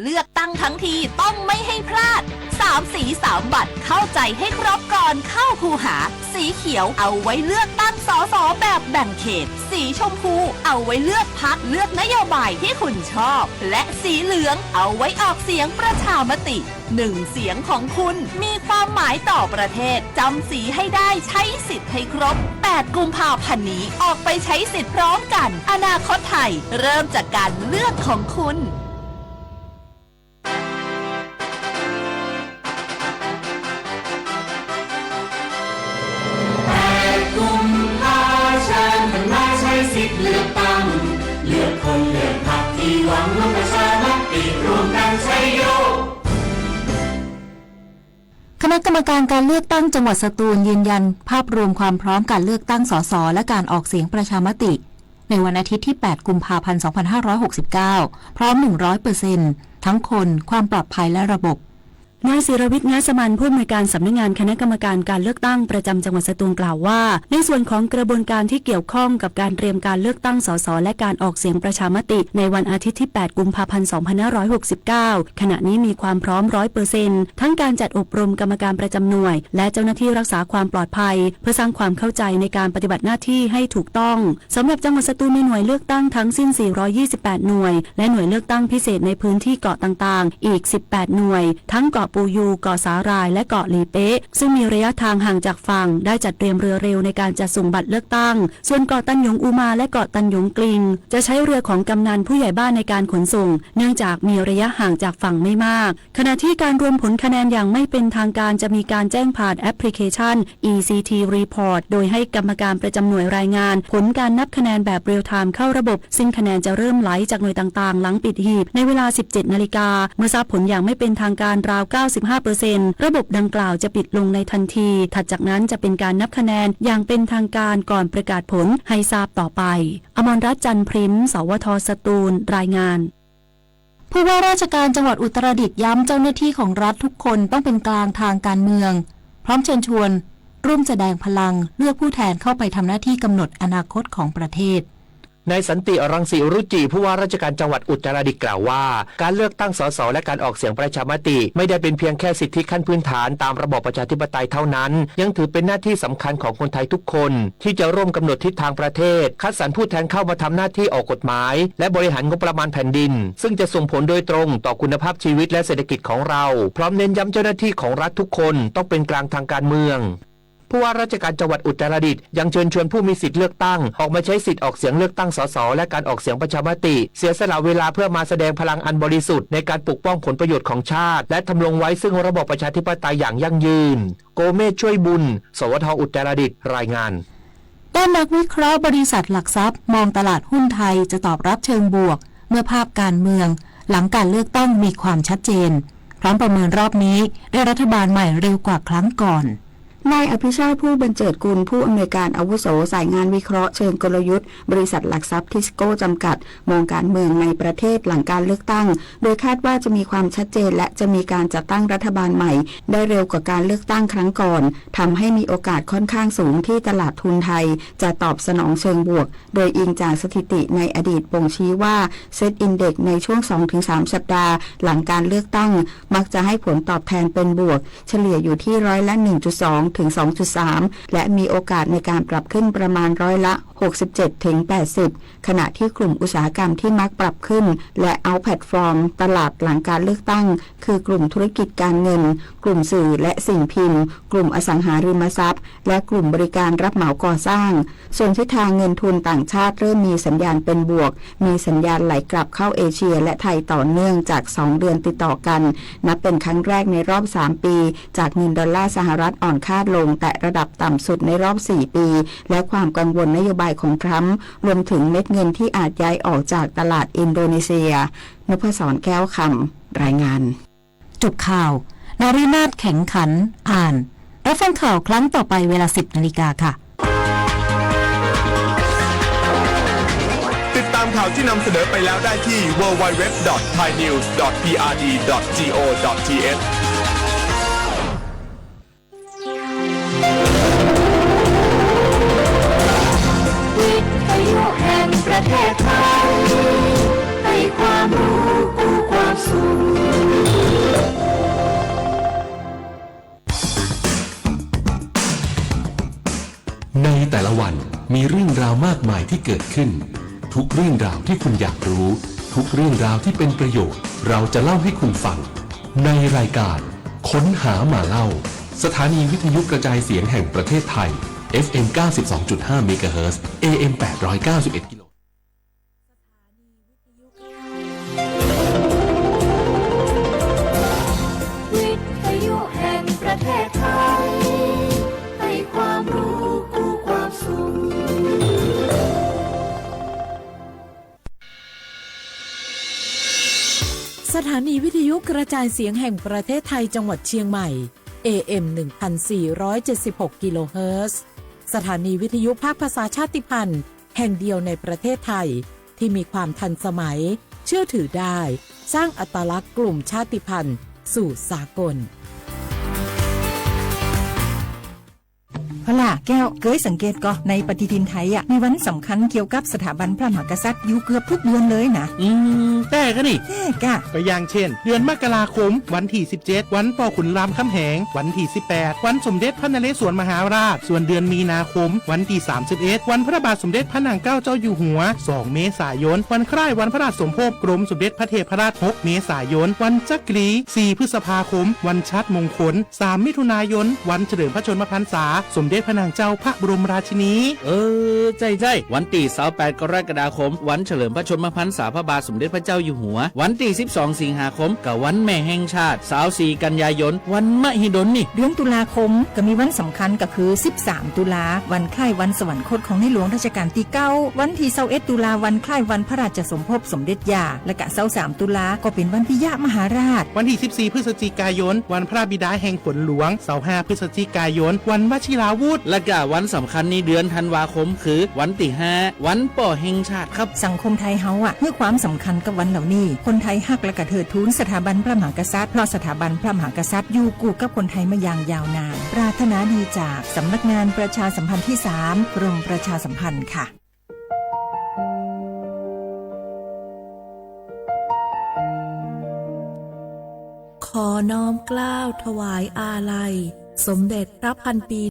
เลือกตั้งทั้งทีต้องไม่ให้พลาด สาม สี สาม บัตร เข้าใจให้ครบก่อนเข้าคูหา สีเขียวเอาไว้เลือกตั้ง สส แบบแบ่งเขต สีชมพูเอาไว้เลือกพรรค เลือกนโยบายที่คุณชอบ และสีเหลืองเอาไว้ออกเสียงประชามติ หนึ่งเสียงของคุณมีความหมายต่อประเทศ จำสีให้ได้ ใช้สิทธิ์ให้ครบ แปด กุมภาพันธ์นี้ ออกไปใช้สิทธิ์พร้อมกัน อนาคตไทย เริ่มจากการเลือกของคุณ แปด กุมภา ชาติพันธุ์มาใช้สิทธิ์เลือกตั้ง เลือกคนเลือกพรรคที่หวังลงประชามติ ร่วมกันใช้โยก คณะกรรมการการเลือกตั้งจังหวัดสตูลยืนยันภาพรวมความพร้อมการเลือกตั้ง สส และการออกเสียงประชามติ ในวันอาทิตย์ที่ แปด กุมภาพันธ์ สองพันห้าร้อยหกสิบเก้า พร้อม หนึ่งร้อยเปอร์เซ็นต์ ทั้งคน ความปลอดภัย และระบบ นายศิรวิทย์ งาสมัน ผู้อำนวยการสำนักงานคณะกรรมการการเลือกตั้งประจำจังหวัดสตูลกล่าวว่า ในส่วนของกระบวนการที่เกี่ยวข้องกับการเตรียมการเลือกตั้ง สส และการออกเสียงประชามติ ในวันอาทิตย์ที่ แปด กุมภาพันธ์ สองพันห้าร้อยหกสิบเก้า ขณะนี้มีความพร้อม ร้อยเปอร์เซ็นต์ ทั้งการจัดอบรมกรรมการประจำหน่วย และเจ้าหน้าที่รักษาความปลอดภัย เพื่อสร้างความเข้าใจในการปฏิบัติหน้าที่ให้ถูกต้อง สำหรับจังหวัดสตูลมีหน่วยเลือกตั้งทั้งสิ้น สี่ร้อยยี่สิบแปด หน่วย และหน่วยเลือกตั้งพิเศษในพื้นที่เกาะต่างๆ อีก สิบแปด หน่วย ทั้งเกาะ เกาะปูยู เกาะสาหร่าย และเกาะหลีเป๊ะ ซึ่งมีระยะทางห่างจากฝั่ง ได้จัดเตรียมเรือเร็วในการจัดส่งบัตรเลือกตั้ง ส่วนเกาะตันหยงอูมาและเกาะตันหยงกลิง จะใช้เรือของกำนันผู้ใหญ่บ้านในการขนส่ง เนื่องจากมีระยะห่างจากฝั่งไม่มาก ขณะที่การรวมผลคะแนนอย่างไม่เป็นทางการจะมีการแจ้งผ่านแอปพลิเคชัน อี ซี ที Report โดยให้กรรมการประจำหน่วยรายงานผลการนับคะแนนแบบเรียลไทม์เข้าระบบ ซึ่งคะแนนจะเริ่มไหลจากหน่วยต่างๆ หลังปิดหีบในเวลา สิบเจ็ดนาฬิกา เมื่อทราบผลอย่างไม่เป็นทางการราว เก้าสิบห้าเปอร์เซ็นต์ ระบบดังกล่าวจะปิดลงในทันที ถัดจากนั้นจะเป็นการนับคะแนนอย่างเป็นทางการก่อนประกาศผลให้ทราบต่อไป อมรรัตน์ จันทร์พริม สวท สตูล รายงาน ผู้ว่าราชการจังหวัดอุตรดิตถ์ย้ำเจ้าหน้าที่ของรัฐทุกคนต้องเป็นกลางทางการเมือง พร้อมเชิญชวนร่วมแสดงพลังเลือกผู้แทนเข้าไปทำหน้าที่กำหนดอนาคตของประเทศ นายสันติ รังสิรุจิ ผู้ว่าราชการจังหวัดอุตรดิตถ์กล่าวว่า การเลือกตั้ง สส และการออกเสียงประชามติ ไม่ได้เป็นเพียงแค่สิทธิขั้นพื้นฐานตามระบอบประชาธิปไตยเท่านั้น ยังถือเป็นหน้าที่สำคัญของคนไทยทุกคน ที่จะร่วมกำหนดทิศทางประเทศ คัดสรรผู้แทนเข้ามาทำหน้าที่ออกกฎหมาย และบริหารงบประมาณแผ่นดิน ซึ่งจะส่งผลโดยตรงต่อคุณภาพชีวิตและเศรษฐกิจของเรา พร้อมเน้นย้ำเจ้าหน้าที่ของรัฐทุกคนต้องเป็นกลางทางการเมือง ผู้ว่าราชการจังหวัดอุตรดิตถ์ยังเชิญชวนผู้มีสิทธิ์เลือกตั้งออกมาใช้สิทธิ์ออกเสียงเลือกตั้ง สส และการออกเสียงประชามติ เสียสละเวลาเพื่อมาแสดงพลังอันบริสุทธิ์ในการปกป้องผลประโยชน์ของชาติ และทำรงไว้ซึ่งระบอบประชาธิปไตยอย่างยั่งยืน โกเมธ ช่วยบุญ สวท อุตรดิตถ์ รายงาน ด้านนักวิเคราะห์บริษัทหลักทรัพย์มองตลาดหุ้นไทยจะตอบรับเชิงบวก เมื่อภาพการเมืองหลังการเลือกตั้งมีความชัดเจน พร้อมประเมินรอบนี้ได้รัฐบาลใหม่เร็วกว่าครั้งก่อน นายอภิชาติ ผู้บัญเจิดกุล ผู้อำนวยการอาวุโสสายงานวิเคราะห์เชิงกลยุทธ์ บริษัทหลักทรัพย์ทิสโก้จำกัด มองการเมืองในประเทศหลังการเลือกตั้ง โดยคาดว่าจะมีความชัดเจนและจะมีการจัดตั้งรัฐบาลใหม่ได้เร็วกว่าการเลือกตั้งครั้งก่อน ทำให้มีโอกาสค่อนข้างสูงที่ตลาดทุนไทยจะตอบสนองเชิงบวก โดยอิงจากสถิติในอดีตบ่งชี้ว่า เซ็ตอินเด็กซ์ในช่วงสองถึงสามสัปดาห์หลังการเลือกตั้ง มักจะให้ผลตอบแทนเป็นบวก เฉลี่ยอยู่ที่ร้อยละ หนึ่งจุดสอง ถึง สองจุดสาม และมีโอกาสในการปรับขึ้นประมาณร้อยละ หกสิบเจ็ด ถึง แปดสิบ ขณะที่กลุ่มอุตสาหกรรมที่มักปรับขึ้น และ outperform ตลาดหลังการเลือกตั้ง คือกลุ่มธุรกิจการเงิน กลุ่มสื่อและสิ่งพิมพ์ กลุ่มอสังหาริมทรัพย์ และกลุ่มบริการรับเหมาก่อสร้าง ส่วนทิศทางเงินทุนต่างชาติเริ่มมีสัญญาณเป็นบวก มีสัญญาณไหลกลับเข้าเอเชียและไทยต่อเนื่องจากสองเดือนติดต่อกัน นับเป็นครั้งแรกในรอบสามปี จากเงินดอลลาร์สหรัฐอ่อนค่าลงแตะระดับต่ำสุดในรอบสี่ปี และความกังวลนโยบายของทรัมป์ รวมถึงเม็ดเงินที่อาจย้ายออกจากตลาดอินโดนีเซีย นพศร แก้วคำ รายงาน จบข่าว นฤนาถ แข็งขัน อ่าน รับฟังข่าวครั้งต่อไปเวลา สิบนาฬิกาค่ะ ติดตามข่าวที่นำเสนอไปแล้วได้ที่ ดับเบิลยู ดับเบิลยู ดับเบิลยู ดอท ไทยนิวส์ ดอท พีอาร์ดี ดอท จี โอ ดอท ที เอช วิทยุแห่งประเทศไทย ให้ความรู้คู่ความสุข ในแต่ละวันมีเรื่องราวมากมายที่เกิดขึ้น ทุกเรื่องราวที่คุณอยากรู้ ทุกเรื่องราวที่เป็นประโยชน์ เราจะเล่าให้คุณฟัง ในรายการค้นหามาเล่า สถานีวิทยุกระจายเสียงแห่งประเทศไทย เอฟเอ็ม เก้าสิบสองจุดห้า เมกะเฮิรตซ์ เอเอ็ม แปดร้อยเก้าสิบเอ็ด กิโล วิทยุแห่งประเทศไทย ให้ความรู้คู่ความสุข สถานีวิทยุกระจายเสียงแห่งประเทศไทยจังหวัดเชียงใหม่ เอเอ็ม หนึ่งพันสี่ร้อยเจ็ดสิบหก กิโลเฮิรตซ์ สถานีวิทยุภาคภาษาชาติพันธุ์แห่งเดียวในประเทศไทย ที่มีความทันสมัย เชื่อถือได้ สร้างอัตลักษณ์กลุ่มชาติพันธุ์สู่สากล พระล่ะแก้ว เกยสังเกตก่อ ในปฏิทินไทยอะ มีวันสำคัญเกี่ยวกับสถาบันพระมหากษัตริย์อยู่เกือบทุกเดือนเลยนะ อืม แต่ก็นี่ แต่ก็ ก็อย่างเช่น เดือนมกราคม วันที่ สิบเจ็ด วัน ป.ขุนรามคำแหง วันที่ สิบแปด วันสมเด็จพระนเรศวรมหาราช ส่วนเดือนมีนาคม วันที่ สามสิบเอ็ด วันพระบาทสมเด็จพระนางเกล้าเจ้าอยู่หัว สอง เมษายน วันคล้ายวันพระราชสมภพกรมสมเด็จพระเทพรัตน์ หก เมษายน วันจักรี สี่ พฤษภาคม วันชัดมงคล สาม มิถุนายน วันเฉลิมพระชนมพรรษา สมเด็จพระนางเจ้าพระบรมราชินี เออ ใจ้ๆ วันที่ สามสิบแปด กรกฎาคม วันเฉลิมพระชนมพรรษาพระบาทสมเด็จพระเจ้าอยู่หัว วันที่ สิบสอง สิงหาคม กับวันแม่แห่งชาติ สามสิบสี่ กันยายน วันมหิดลนี่ เดือนตุลาคมก็มีวันสำคัญก็คือ สิบสาม ตุลา วันคล้ายวันสวรรคตของในหลวงรัชกาลที่ เก้า วันที่ ยี่สิบเอ็ด ตุลา วันคล้ายวันพระราชสมภพสมเด็จย่า และกะ ยี่สิบสาม ตุลา ก็เป็นวันปิยมหาราช วันที่ สิบสี่ พฤศจิกายน วันพระบิดาแห่งฝนหลวง ยี่สิบห้า พฤศจิกายน วันวชิราวุธ และกะวันสำคัญในเดือนธันวาคม คือวันที่ ห้า วันป.แห่งชาติครับ สังคมไทยเฮาอะ ให้ความสำคัญกับวันเหล่านี้ คนไทยฮักและกะเทิดทูนสถาบันพระมหากษัตริย์ เพราะสถาบันพระมหากษัตริย์อยู่คู่กับคนไทยมาอย่างยาวนาน ปรารถนาดีจากสำนักงานประชาสัมพันธ์ที่ สาม กรมประชาสัมพันธ์ค่ะ ขอน้อมเกล้าถวายอาลัย สมเด็จพระพันปี